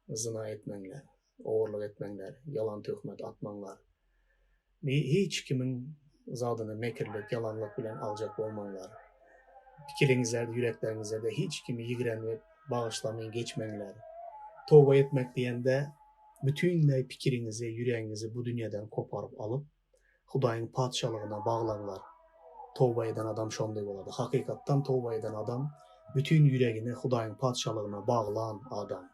Zyna etmäňler, ogurlyk etmäňler, ýalan töhmet atmaňlar. Hiç kimiň zadyny mekirlik, ýalanlyk bilen aljak bolmaňlar. Pikiriňizlerde, ýürekleriňizde hiç kimi ýigrenip, bagyşlamyn geçmäňler. Toba etmek diýende, bütinleý pikiriňizi, ýüregiňizi bu dünýeden koparyp alyp, Hudaýyň Patyşalygyna baglaňlar. Toba eden adam şonday bolady. Hakykatdan toba eden adam bütin ýüregini Hudaýyň Patyşalygyna baglan adam.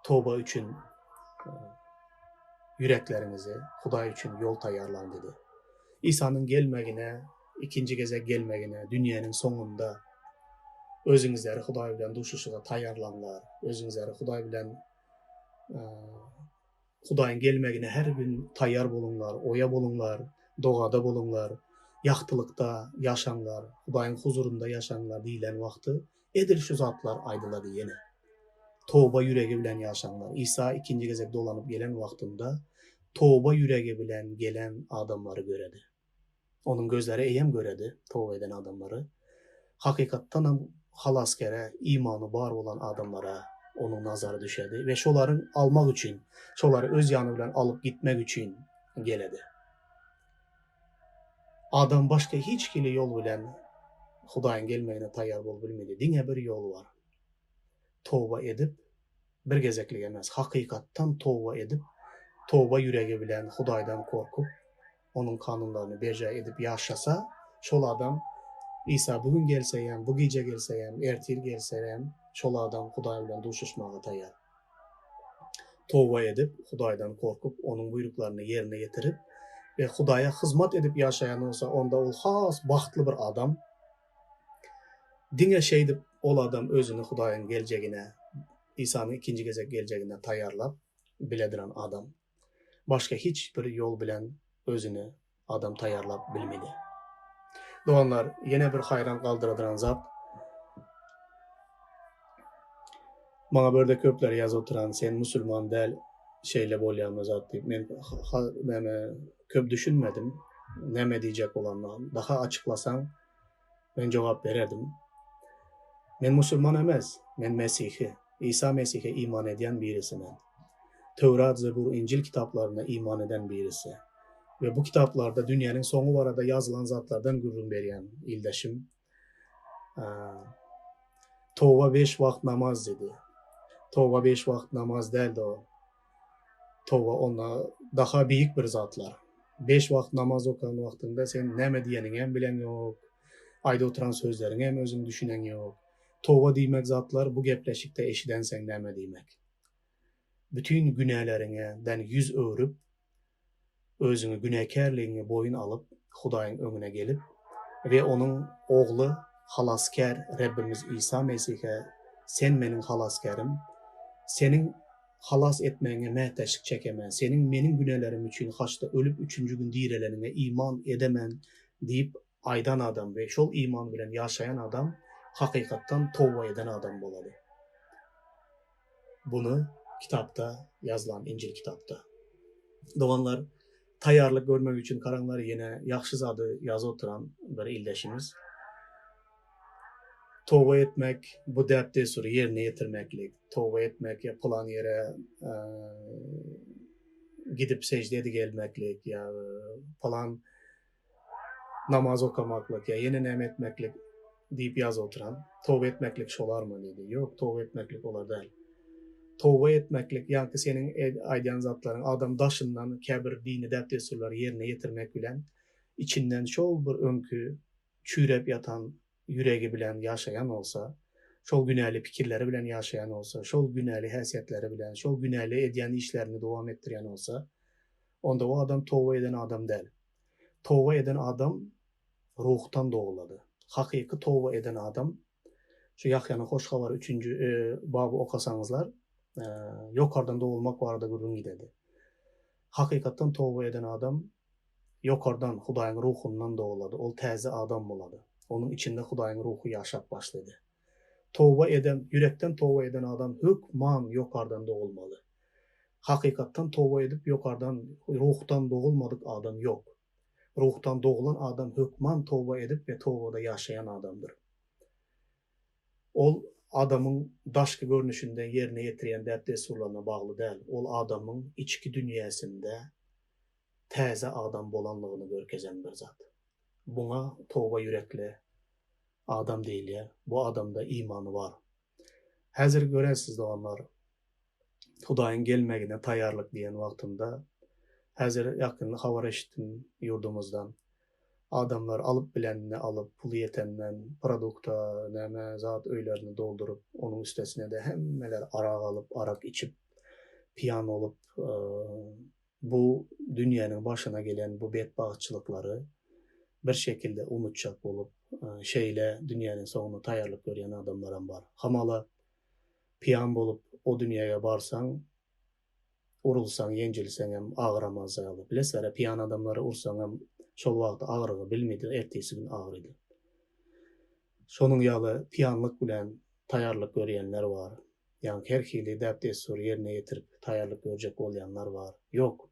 Toba üçin ýürekleriňizi Hudaý üçin ýol taýýarlaň diýdi. Isanyň gelmegine, ikinji gezek gelmegine, dünýäniň soňunda özüňizleri Hudaý bilen duşuşyga taýýarlaňlar. Özüňizleri Hudaý bilen Hudaýyň gelmegine her gün taýýar boluňlar, oýa boluňlar, dogada boluňlar, ýagtylykda ýaşaňlar, Hudaýyň huzurynda ýaşaňlar diýlen wagty edil şu zatlar aýdylady ýene. Toba ýüregi bilen ýaşaňlar. Isa ikinji gezek dolanyp gelen wagtynda toba ýüregi bilen gelen adamlary göredi. Onuň gözleri eýýäm göredi toba eden adamlary. Hakykatdanam Halasgäre imany bar bolan adamlara onuň nazary düşedi we şolaryň almak üçin, şolary öz ýany bilen alyp gitmek üçin geledi. Adam başga hiç hili ýol bilen Hudaýyň gelmegine taýýar bolup bilmedi. Diňe bir ýol bar. Toba edip, bir gezeklik emes, hakykatdan toba edip, toba ýüregi bilen Hudaýdan gorkup, Onuň kanunlaryny berjaý edip ýaşasa, şol adam Isa bu gün gelseýem, bu gije gelseýem, ertir gelseýem, şol adam Hudaý bilen duşuşmaga taýýar. Toba edip, Hudaýdan gorkup, Onuň buýruklaryny ýerine ýetirip we Hudaýa hyzmat edip ýaşaýan bolsa, onda ol has bagtly bir adam. Diňe şeýdip ol adam özüni Hudaýyň geljegine, Isanyň ikinji gezek geljegine taýýarlap bilediran adam. Başga hiç bir ýol bilen özüni adam taýýarlap bilmedi. Doganlar, ýene bir haýran galdyradyran zat. Maňa bu ýerde köpler ýazyp oturan sen musulman däl şeýle bolýamy zat diýip men näme köp düşünmedim näme diýjek bolanyny daha açyklasaň men jogap bererdim. Men musulman emes men mesihi Isa Mesihe iman edýän birisi men. Töwrat Zebur Injil kitaplaryna iman eden birisi we bu kitaplarda dünýäniň soňy barada ýazylan zatlardan gürrüň berýän ildeşim. Toba beş wagt namaz diýdi. Toba beş wagt namaz däldi o. Toba onda daha beýik bir zatlar. Beş wagt namaz okan wagtyňda sen näme diýeniňem bileňok, aýdyp oturan sözleriňem özüň düşüneňok. Toba diýmek zatlar bu gepleşikde eşidenseň näme diýmek. Bütin günäleriňeden ýüz öwrüp, Özüňi günäkärligiňi boýun alyp, Hudaýyň öňüne gelip we Onuň Ogly, Halasgär Rebbimiz Isa Mesihe, Sen meniň Halasgärim, Seniň halas etmegiňe mätäçlik çekemen, Seniň meniň günälerim üçin haçda ölüp üçünji gün direleniňe iman edemen diýip aýdan adam we şol iman bilen ýaşaýan adam hakykatdan toba eden adam bolady. Buny kitapda ýazylan Injil kitapda. Doganlar taýýarlyk görmek üçin garaňlar ýene ýagşy zady ýazyp oturan bir ildeşimiz. Toba etmek bu däp-dessury ýerine ýetirmeklik. Toba etmek ýa pylan ýere gidip sežde edip gelmeklik ýa pylan namaz okamaklyk ýa ýene näme etmeklik diýip ýazyp oturan. Toba etmeklik şolarmy diýdi. Ýok, toba etmeklik olar däl. Toba etmeklik ýaňky seniň aýdýan zatlaryň adam daşyndan käbir dini däp-dessurlary ýerine ýetirmek bilen içinden şol bir öňki çüýräp ýatan ýüregi bilen ýaşaýan bolsa, şol günäli pikirleri bilen ýaşaýan bolsa, şol günäli häsiýetleri bilen, şol günäli edýän işlerini dowam etdirýän bolsa, onda o adam toba eden adam däl. Toba eden adam ruhdan dogulady. Hakyky toba eden adam, şu Ýahýanyň Hoş Habary üçünji baby okasaňyzlar, ýokardan dogulmak barada gürrüň gidedi. Hakykatdan toba eden adam ýokardan, Hudaýyň Ruhundan dogulady, ol täze adam bolady. Onuň içinde Hudaýyň Ruhy ýaşap başlady. Toba eden, ýürekden toba eden adam hökman ýokardan dogulmaly. Hakykatdan toba edip ýokardan, Ruhdan dogulmadyk adam ýok. Ruhdan doglan adam hökman toba edip we tobada ýaşaýan adamdyr. Ol adamyň daşky görnüşinde ýerine ýetirýän däp-dessurlaryna bagly däl, ol adamyň içki dünýäsinde täze adam bolanlygyny görkezen bir zat. Buňa toba ýürekli adam diýilýär. Bu adamda imany bar. Häzir görersiz doganlar, Hudaýyň gelmegine taýýarlyk diýen wagtynda, häzir ýakynda habar eşitdim ýurdumyzdan. Adamlar alyp bilenini alyp, puly ýetenden produkta, näme zat öýlerini dolduryp, onuň üstesine-de hemmeler arak alyp, arak içip, piýan bolup, bu dünýäniň başyna gelen bu betbagtçylyklary bir şekilde unutjak bolup, şeýle dünýäniň soňuna taýýarlyk görýän adamlaram bar. Hamala Piýan bolup o dünýäge barsaň, urulsaň, ýenjilseňem agyramaz ýaly. Bilesizler-ä, piýan adamlary ursaňam şol wagt agyrygy bilmedi, ertesi gün agyrydy. Şonuň ýaly piýanlyk bilen taýýarlyk görýänler bar. Ýaňky her hili däp-dessury ýerine ýetirip taýýarlyk görjek bolýanlar bar. Ýok.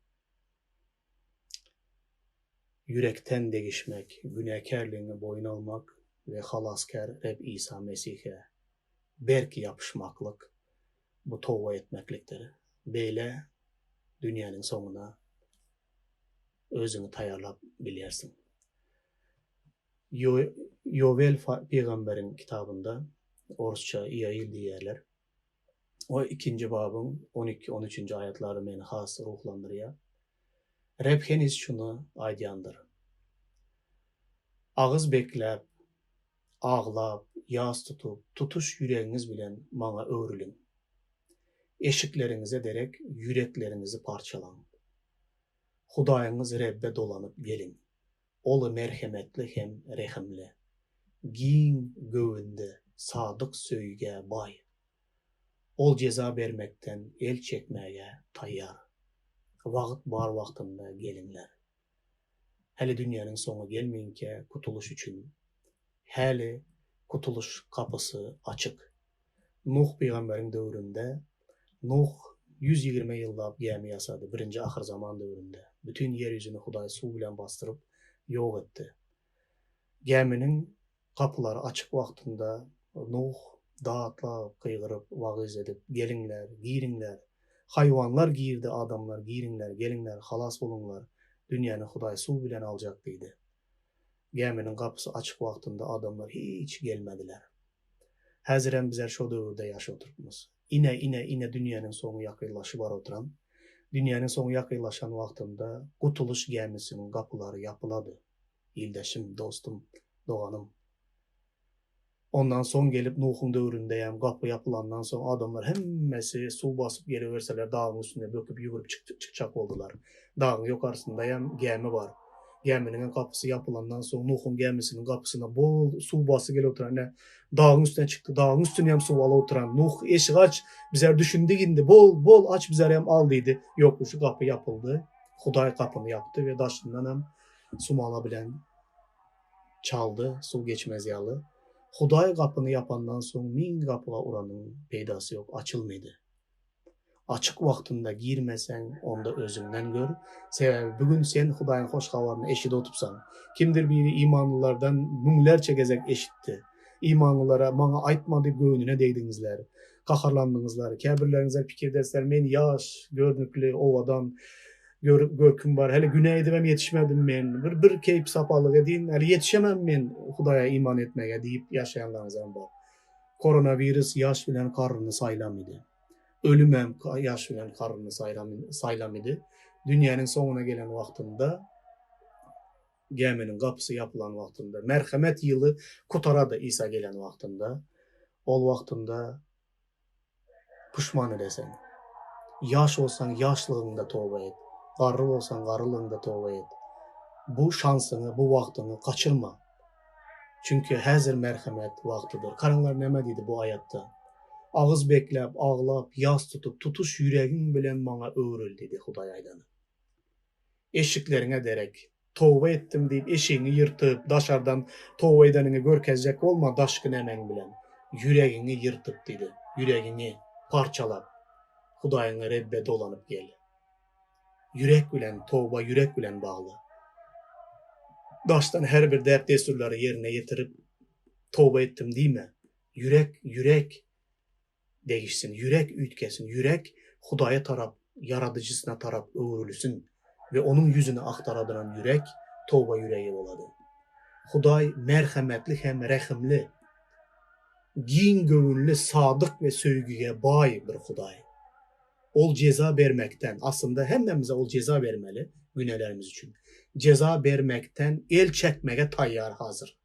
Ýürekden degişmek, günäkärligiňi boýun almak we Halasgär Reb Isa Mesihe berk ýapyşmaklyk, bu toba etmeklikdir. Beýle dünýäniň soňuna özüňi taýýarlap bilýärsiň. Ýowel pygamberiň kitabynda, orsça Ioil diýýärler, o ikinji babyň on iki, on üçünji aýatlary meni has ruhlandyrýar. Reb heniz şuny aýdýandyr, Agyz bekläp, aglap, ýas tutup, tutuş ýüregiňiz bilen Maňa öwrüliň. Eşikleriňize derek ýürekleriňizi parçalaň. Hudaýyňyz Rebbe dolanyp geliň. Ol merhemetli hem rehimli, giň göwünli, sadyk söýgä baý. Ol jeza bermekden el çekmäge taýýar. Wagt bar wagtynda geliňler. Häli dünýäniň soňy gelminkä kutulyş üçin häli kutulyş gapysy açyk. Nuh pygamberiň döwründe Nuh 120 ýyllap gämi ýasady, birinji ahyrzaman döwründe. Bütin ýer ýüzüni Hudaý suw bilen basdyryp, ýok etdi. Gäminiň gapylary açyk wagtynda Nuh datlap, gygyryp, wagyz edip, Geliňler, giriňler! Haýwanlar girdi, adamlar, giriňler, geliňler, halas boluňlar, dünýäni Hudaý suw bilen aljak diýdi. Gäminiň gapysy açyk wagtynda adamlar hiç gelmediler. Häzirem bizler şo döwürde ýaşap oturypmyz. Ine, ine, ine dünýäniň soňy ýakynlaşyp bar oturan. Dünýäniň soňy ýakynlaşan wagtynda gutulyş gämisiniň gapylary ýapylady. Ildeşim, dostum, doganym. Ondan soň gelip Nuhuň döwründeýem gapy ýapylandan soň adamlar hemmesi suw basyp geliberseler dagyň üstüne böküp ýüwrüp çykjak boldular. Dagyň ýokarsyndaýam gämi bar. Gäminiňem gapysy ýapylandan soň Nuhuň gämisiniň gapysyna bol suw basy gelip oturan ine dagyň üstüne çykdy. Dagyň üstüniyem suw alyp oturan. Nuh eşik aç bizler düşündik indi bol bol aç bizlerem al diýdi. Ýok şu gapy ýapyldy. Hudaý gapyny ýapdy we daşyndanam sumala bilen çaldy, suw geçmez ýaly. Hudaý gapyny ýapandan soň miň gapyga uranyň peýdasy ýok, açylmydy. Açyk wagtynda girmeseň, onda özüňden gör. Sebäbi bu gün sen Hudaýyň hoş habaryny eşidip otypsaň. Kimdir biri imanlylardan müňlerçe gezek eşitdi. Imanlylara maňa aýtmady göwnüne degdiňizler. Gaharlandyňyzlar. Käbirleriňizler pikir edersiler, men ýaş, görnükli, owadan. Gör, görküm bar. Häli günä edibem ýetişmedim men. Bir bir keýp-sapalyk edin, häli ýetişemem men Hudaýa iman etmäge diýip ýaşaýanlaryňyzam bar. Koronawirus ýaş bilen garryny saýlamydy. Ölümem ýaş bilen garryny saýlamydy. Dünýäniň soňuna gelen wagtynda, gäminiň gapysy ýapylan wagtynda, merhemet ýyly gutarady Isa gelen wagtynda. Ol wagtynda Puşman edeseň. Ýaş bolsaň ýaşlygyňda toba et. Garry bolsaň garrylygyňda toba et. Bu şansyňy, bu wagtyňy gaçyrma. Çünki häzir merhemet wagtydyr. Garaňlar näme diýdi bu aýatda. Agyz bekläp, aglap, ýas tutup, tutuş ýüregiň bilen maňa öwrül diýdi Hudaý aýdany. Eşikleriňe derek. Toba etdim diýip eşigiňi ýyrtyp, daşardan toba edeniňi görkezjek bolma daşky nämäň bilen. Ýüregiňi ýyrtyp diýdi. Ýüregiňi parçalap, Hudaýyňa Rebbe dolanyp gel. Ýürek bilen, toba ýürek bilen bagly. Daşdan her bir däp-dessurlary ýerine ýetirip, toba etdim diýme. Ýürek, ýürek. Degişsin, ýürek üýtgesin, ýürek Hudaýa tarap, Ýaradyjysyna tarap öwrülsin we Onuň ýüzüni agtaradyran ýürek toba ýüregi bolady. Hudaý merhemetli hem rehimli, giň göwünli, sadyk we söýgüge baý bir Hudaý. Ol jeza bermekden, aslynda hemmämize Ol jeza bermeli günälerimiz üçin, jeza bermekden el çekmege taýýar hazir.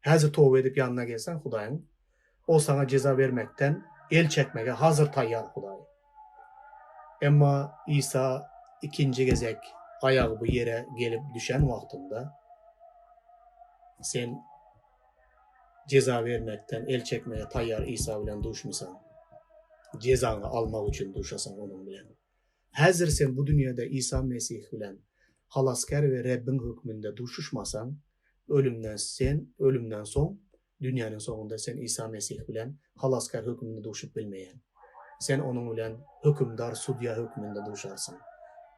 Häzir toba edip ýanyna gelseň Hudaýyň, Ol saňa jeza bermekden el çekmege hazyr taýýar Hudaý. Emma Isa ikinji gezek aýagy bu ýere gelip düşen wagtynda, sen jeza bermekden el çekmege taýýar Isa bilen duşmysaň. Jezaňy almak üçin duşasaň Onuň bilen. Häzir sen bu dünýede Isa Mesih bilen Halasgär we Rebbiň hökmünde duşuşmasaň, ölümden sen ölümden soň, dünýäniň soňunda sen Isa Mesih bilen Halasgär hökmünde duşup bilmeýäň. Sen Onuň bilen hökümdar, sudýa hökmünde duşarsyň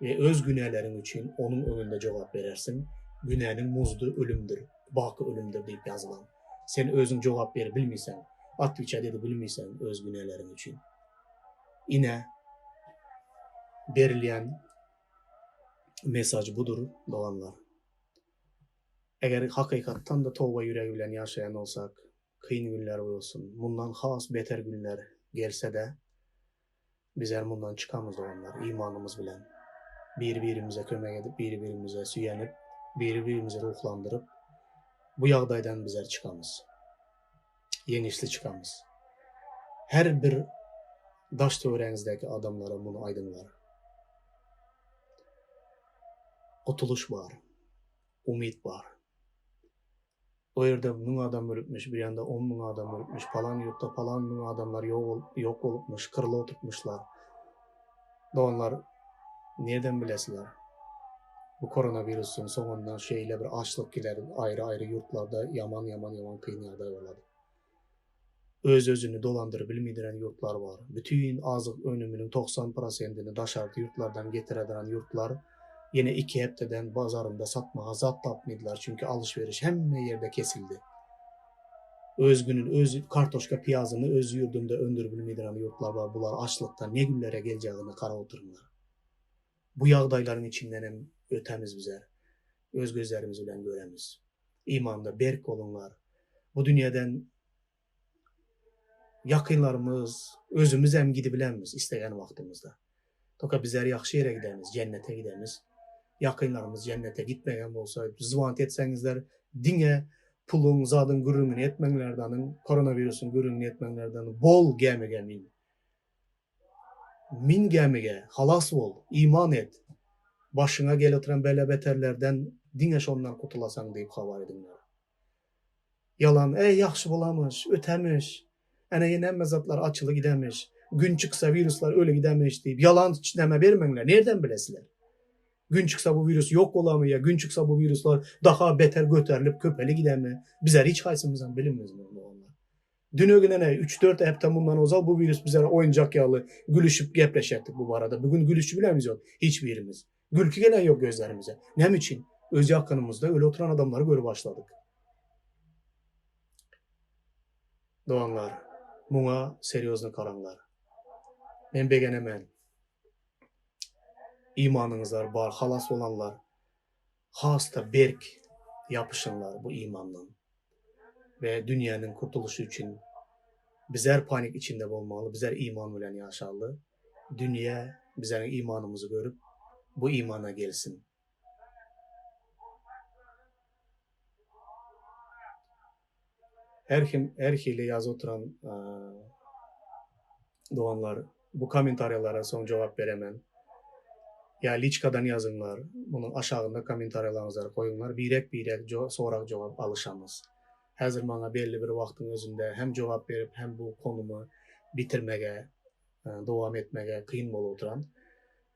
we öz günäleriň üçin Onuň öňünde jogap berersiň, Günäniň muzdy ölümdir, baky ölümdir diýip ýazylan. Sen özüň jogap berip bilmeýseň, otwiçat edip bilmeýseň öz günäleriň üçin. Ine, berilýän mesaj budur, doganlar. Eger hakykatdan-da toba ýüregi bilen ýaşaýan bolsak, kyn günler bolsun, mundan has beter günler gelse-de, bizler mundan çykamyz, doganlar, imanymyz bilen. Biri-birimize kömek edip, biri-birimize süýenip, biri-birimizi ruhlandyryp, bu ýagdaýdan bizler çykamyz. Ýeňişli çykamyz. Her bir daş-töweregiňizdäki adamlara muny aýdyňlar. Gutulyş bar. Umyt bar. O ýerde müň adam ölüpmiş, bir ýanda 10 müň adam ölüpmiş, palan ýurtda palan müň adamlar ýok bolup, ýok bolupmyş, gyrlyp oturypmyşlar. Doganlar, nirden bilesiler? Bu koronawirusyň soňundan şeýle bir açlyk geler, aýry-aýry ýurtlarda ýaman-ýaman-ýaman kyn ýagdaý bolady. Öz-özüni dolandyryp bilmeýdiren ýurtlar bar. Bütin azyk önüminiň 90 prosentini daşarky ýurtlardan getiredirän ýurtlar ýene iki hepdeden bazarynda satmaga zat tapmydylar, çünki alyş-beriş hemme ýerde kesildi. Öz günün öz kartoşka piýazyny öz ýurdunda öndürip bilmeýdiren ýurtlar bar, bular açlykdan ne günlere geljegini garap oturyňlar. Bu ýagdaýlaryň içinden hem ötemiz bizler. Öz gözlerimiz bilen göremiz. Imanda berk boluňlar. Bu dünýeden ýakynlarymyz, özümiz hem gidibilenmiz islegen wagtymyzda. Toka bizler ýagşy ýere gidemiz, jennete gidemiz. Ýakynlarymyz jennete gitmegen bolsa, zwant etseňizler, diňe puluň, zadyň gürrüňini etmeňlerdanin, koronawirusyň gürrüňini etmeňlerdan bol gämige min. Min gämige, halas bol, iman et. Başyňa gelip oturan bela-beterlerden diňe şondan gutulasaň diýip habar ediňler. Ýalan, Eý, ýagşy bolamyş, ötemiş, ene ýene hemme zatlar açyly gidemiş, gün çyksa wiruslar öli gidemiş diýip ýalan näme bermeňler, nirden bilesizler? Gün çyksa bu wirus ýok bolamy ýa gün çyksa bu wiruslar daha beter göterilip köpeli gidemi, bizler hiç haýsymyzam bilinmiz muny doganlar. Dünegin ene üç-dört hepde mundan ozal bu wirus bizlere oýunjak ýaly gülüşip gepleşerdik bu barada. Bu gün gülüşibilemizok hiç birimiz. Gülki gelen ýok gözlerimize. Näme üçin? Öz ýakynymyzda öli oturan adamlary görüp başladyk. Doganlar, muňa serýozny garaňlar. Men begenemen. Imanyňyzlar bar, halas bolanlar has-da berk ýapyşyňlar bu imandan. We dünýäniň kurtulyşy üçin bizler panik içinde bolmaly, bizler iman bilen ýaşaly. Dünýä bizleriň imanymyzy görüp, bu imana gelsin. Her kim her hili ýazyp oturan doganlar bu kommentariýalara soň jogap beremen. Ýa liçkadan ýazyňlar, munuň aşagynda kommentariýalaryňyzlary goýuňlar, birek-birek sorag jogap alyşamyz. Häzir maňa belli bir wagtyň özünde hem jogap berip hem bu konumy bitirmege, dowam etmege kyn bolup oturan.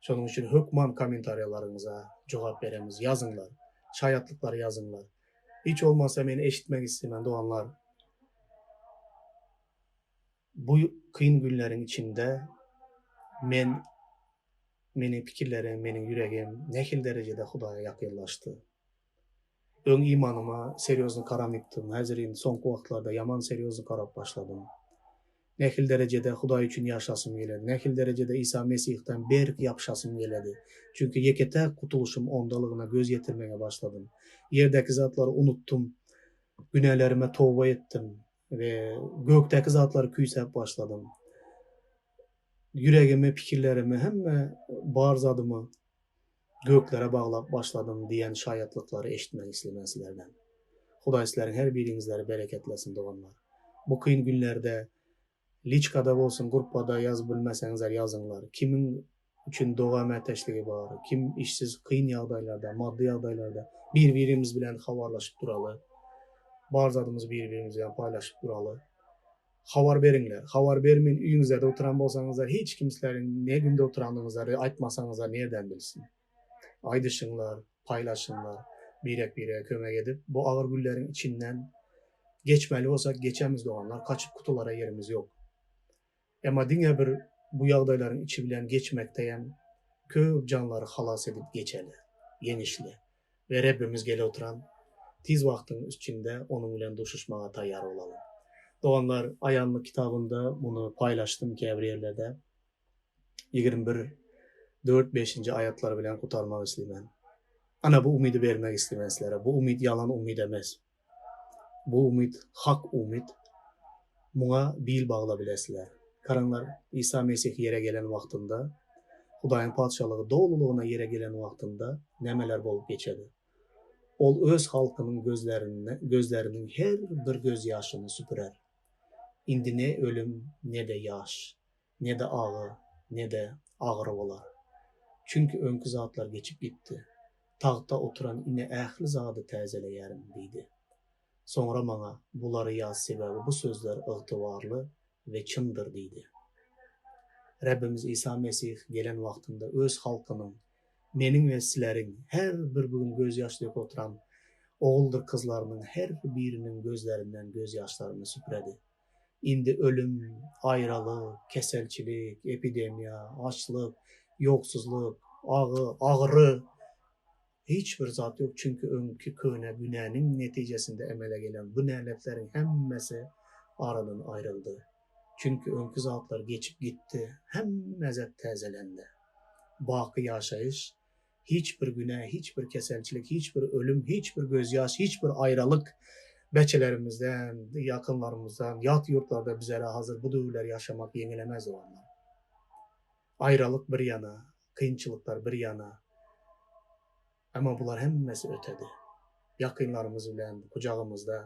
Şonuň üçin hökman kommentariýalaryňyza jogap beremiz. Ýazyňlar. Şaýatlyklary ýazyňlar. Hiç bolmasa men eşitmek islemen doganlar. Bu kyn günleriň içinde men meniň pikirlerim, meniň ýüregim nähili derejede Hudaýa ýakynlaşdy. Öň imanyma serýozny garamypdym, häzir indi soňky wagtlarda ýaman serýozny garap başladym. Nähili derejede Hudaý üçin ýaşasym geledi, nähili derejede Isa Mesihden berk ýapyşasym geledi. Çünki ýeke-täk gutulyşym Ondalygyna göz ýetirmege başladym. Ýerdäki zatlary unutdym, günälerime toba etdim we gökdäki zatlary küýsäp başladym. Ýüregimi, pikirlerimi, hemme bar zadymy göklere baglap başladym diýen şaýatlyklary eşitmek islemen sizlerden. Hudaý sizleriň her biriňizleri bereketlesin doganlar. Bu kyn günlerde liçkada bolsun gruppada ýazyp bilmeseňizler ýazyňlar. Kimiň üçin doga mätäçligi bar, kim işsiz kyn ýagdaýlarda, maddy ýagdaýlarda bir birimiz bilen habarlaşyp duraly. Bar zadymyzy bir birimiz bilen paýlaşyp duraly. Habar beriňler. Habar bermän öýüňizlerde oturan bolsaňyzlar hiç kim sizleriň ne günde oturandygyňyzlary aýtmasaňyzlar nirden bilsin. Aýdyşyňlar, paýlaşyňlar, birek-birege kömek edip bu agyr günleriň içinden geçmeli bolsak geçemiz doganlar, kaçyp gutulara ýerimiz ýok. Emma diňe bir bu ýagdaýlaryň içi bilen geçmekdeýem köp janlary halas edip geçeli, ýeňişli we Rebbimiz gele oturan tiz wagtyň içinde Onuň bilen duşuşmaga taýýar bolalyň. Doganlar, Aýanlyk kitabynda muny paýlaşdym käbir ýerlerde. 21, dört, beşinji aýatlar bilen gutarmak isleýmen. Ana bu umydy bermek isleýmen sizlere. Bu umyt ýalan umyt emes. Bu umyt hak umyt. Muňa bil bagla bilesizler. Garaňlar, Isa Mesih ýere gelen wagtynda, Hudaýyň Patyşalygy dolulygyna ýere gelen wagtynda nämeler bolup geçedi? Ol öz halkynyň gözlerinde, gözleriniň her bir gözýaşyny süpürer. Indi ne ölüm, ne-de ýaş, ne-de agy, ne-de agyry bolar. Çünki öňki zatlar geçip gitdi. Tagtda oturan ine ähli zady täzeleýärin diýdi. Soňra maňa, Bulary ýaz, sebäbi bu sözler ygtybarly we çyndyr diýdi. Rebbimiz Isa Mesih gelen wagtynda Öz halkynyň, meniň we sizleriň, her bir bu gün gözýaş döküp oturan oguldyr kyzlarynyň her biriniň gözlerinden gözýaşlaryny süpüredi. Indi ölüm, aýralyk, keselçilik, epidemiýa, açlyk, ýoksuzlyk, agy, agyry, hiç bir zat ýok, çünki öňki köne günäniň netijesinde emele gelen bu näletleriň hemmesi aradan aýryldy. Çünki öňki zatlar geçip gitdi, hemme zat täzelendi. Baky ýaşaýyş, hiç bir günä, hiç bir keselçilik, hiç bir ölüm, hiç bir gözýaş, hiç bir aýralyk beçelerimizden, ýakynlarymyzdan, ýat ýurtlarda bizere hazir bu duýgular ýaşamak ýeňilemez doganlar. Aýralyk bir ýana, kynçylyklar bir ýana, emma bular hemmesi ötedi. Ýakynlarymyz bilen gujagymyzda,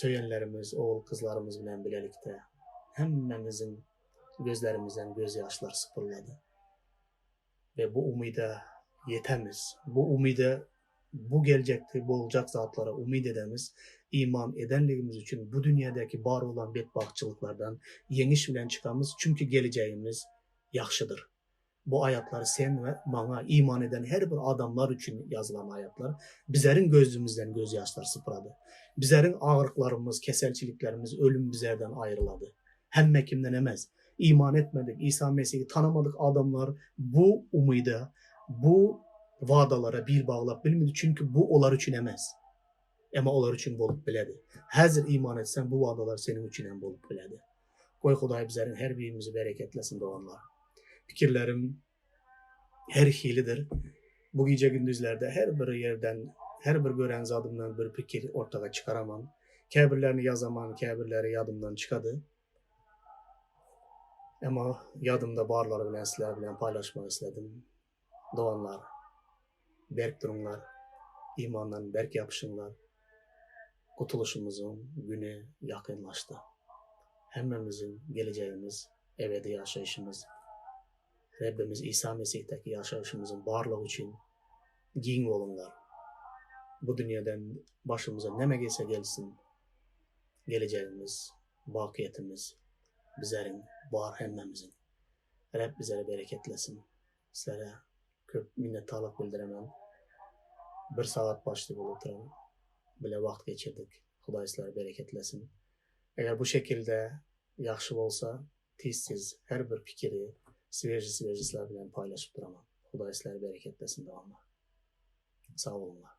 söýenlerimiz, ogul-gyzlarymyz bilen bilelikde hemmämiziň gözlerimizden gözýaşlar sypyrlady. We bu umyda ýetemiz. Bu umyda, bu geljekde boljak zatlara umyt edemiz. Iman edenligimiz üçin bu dünýädäki bar bolan betbagtçylyklardan ýeňiş bilen çykamyz, çünki gelejegimiz ýagşydyr. Bu aýatlar sen we maňa, iman eden her bir adamlar üçin ýazylan aýatlar. Bizeriň gözümizden gözýaşlar sypyrady. Bizeriň agyryklarymyz, keselçiliklerimiz, ölüm bizerden aýrylady. Hemme kimden emes. Iman etmedik, Isa Mesihi tanamadyk adamlar bu umyda, bu wadalara bil baglap bilmedi, çünki bu olar üçin emes. Emma olar üçin bolup biledi. Häzir iman etseň, bu wadalar seniň üçin hem bolup biledi. Goý Hudaý bizleriň her birimizi bereketlesin doganlar. Pikirlerim her hilidir. Bu gije gündizlerde her bir ýerden, her bir gören zadymdan bir pikir ortaga çykaraman. Käbirlerini ýazaman, käbirleri ýadymdan çykady. Emma ýadymda barlary bilen sizler bilen paýlaşmak isledim. Doganlar, berk duruňlar, imandan berk ýapyşyňlar. Gutulyşymyzyň güni ýakynlaşdy. Hemmämiziň gelejegimiz, ebedi ýaşaýşymyz Rebbimiz Isa Mesihdäki ýaşaýşymyzyň barlygy üçin giň boluňlar. Bu dünýeden başymyza näme gelse gelsin, gelejegimiz, bakyýetimiz bizeriň bar hemmämiziň. Reb bizeri bereketlesin. Sizlere köp minnetdarlyk bildiremen. Bir sagat başly bolup oturan bile wagt geçirdik. Hudaý sizleri bereketlesin. Eger bu şekilde ýagşy bolsa Tez-tez her bir pikiri sveži sveži sizler bilen paýlaşyp duraman. Hudaý sizleri bereketlesin doganlar. Sag boluňlar.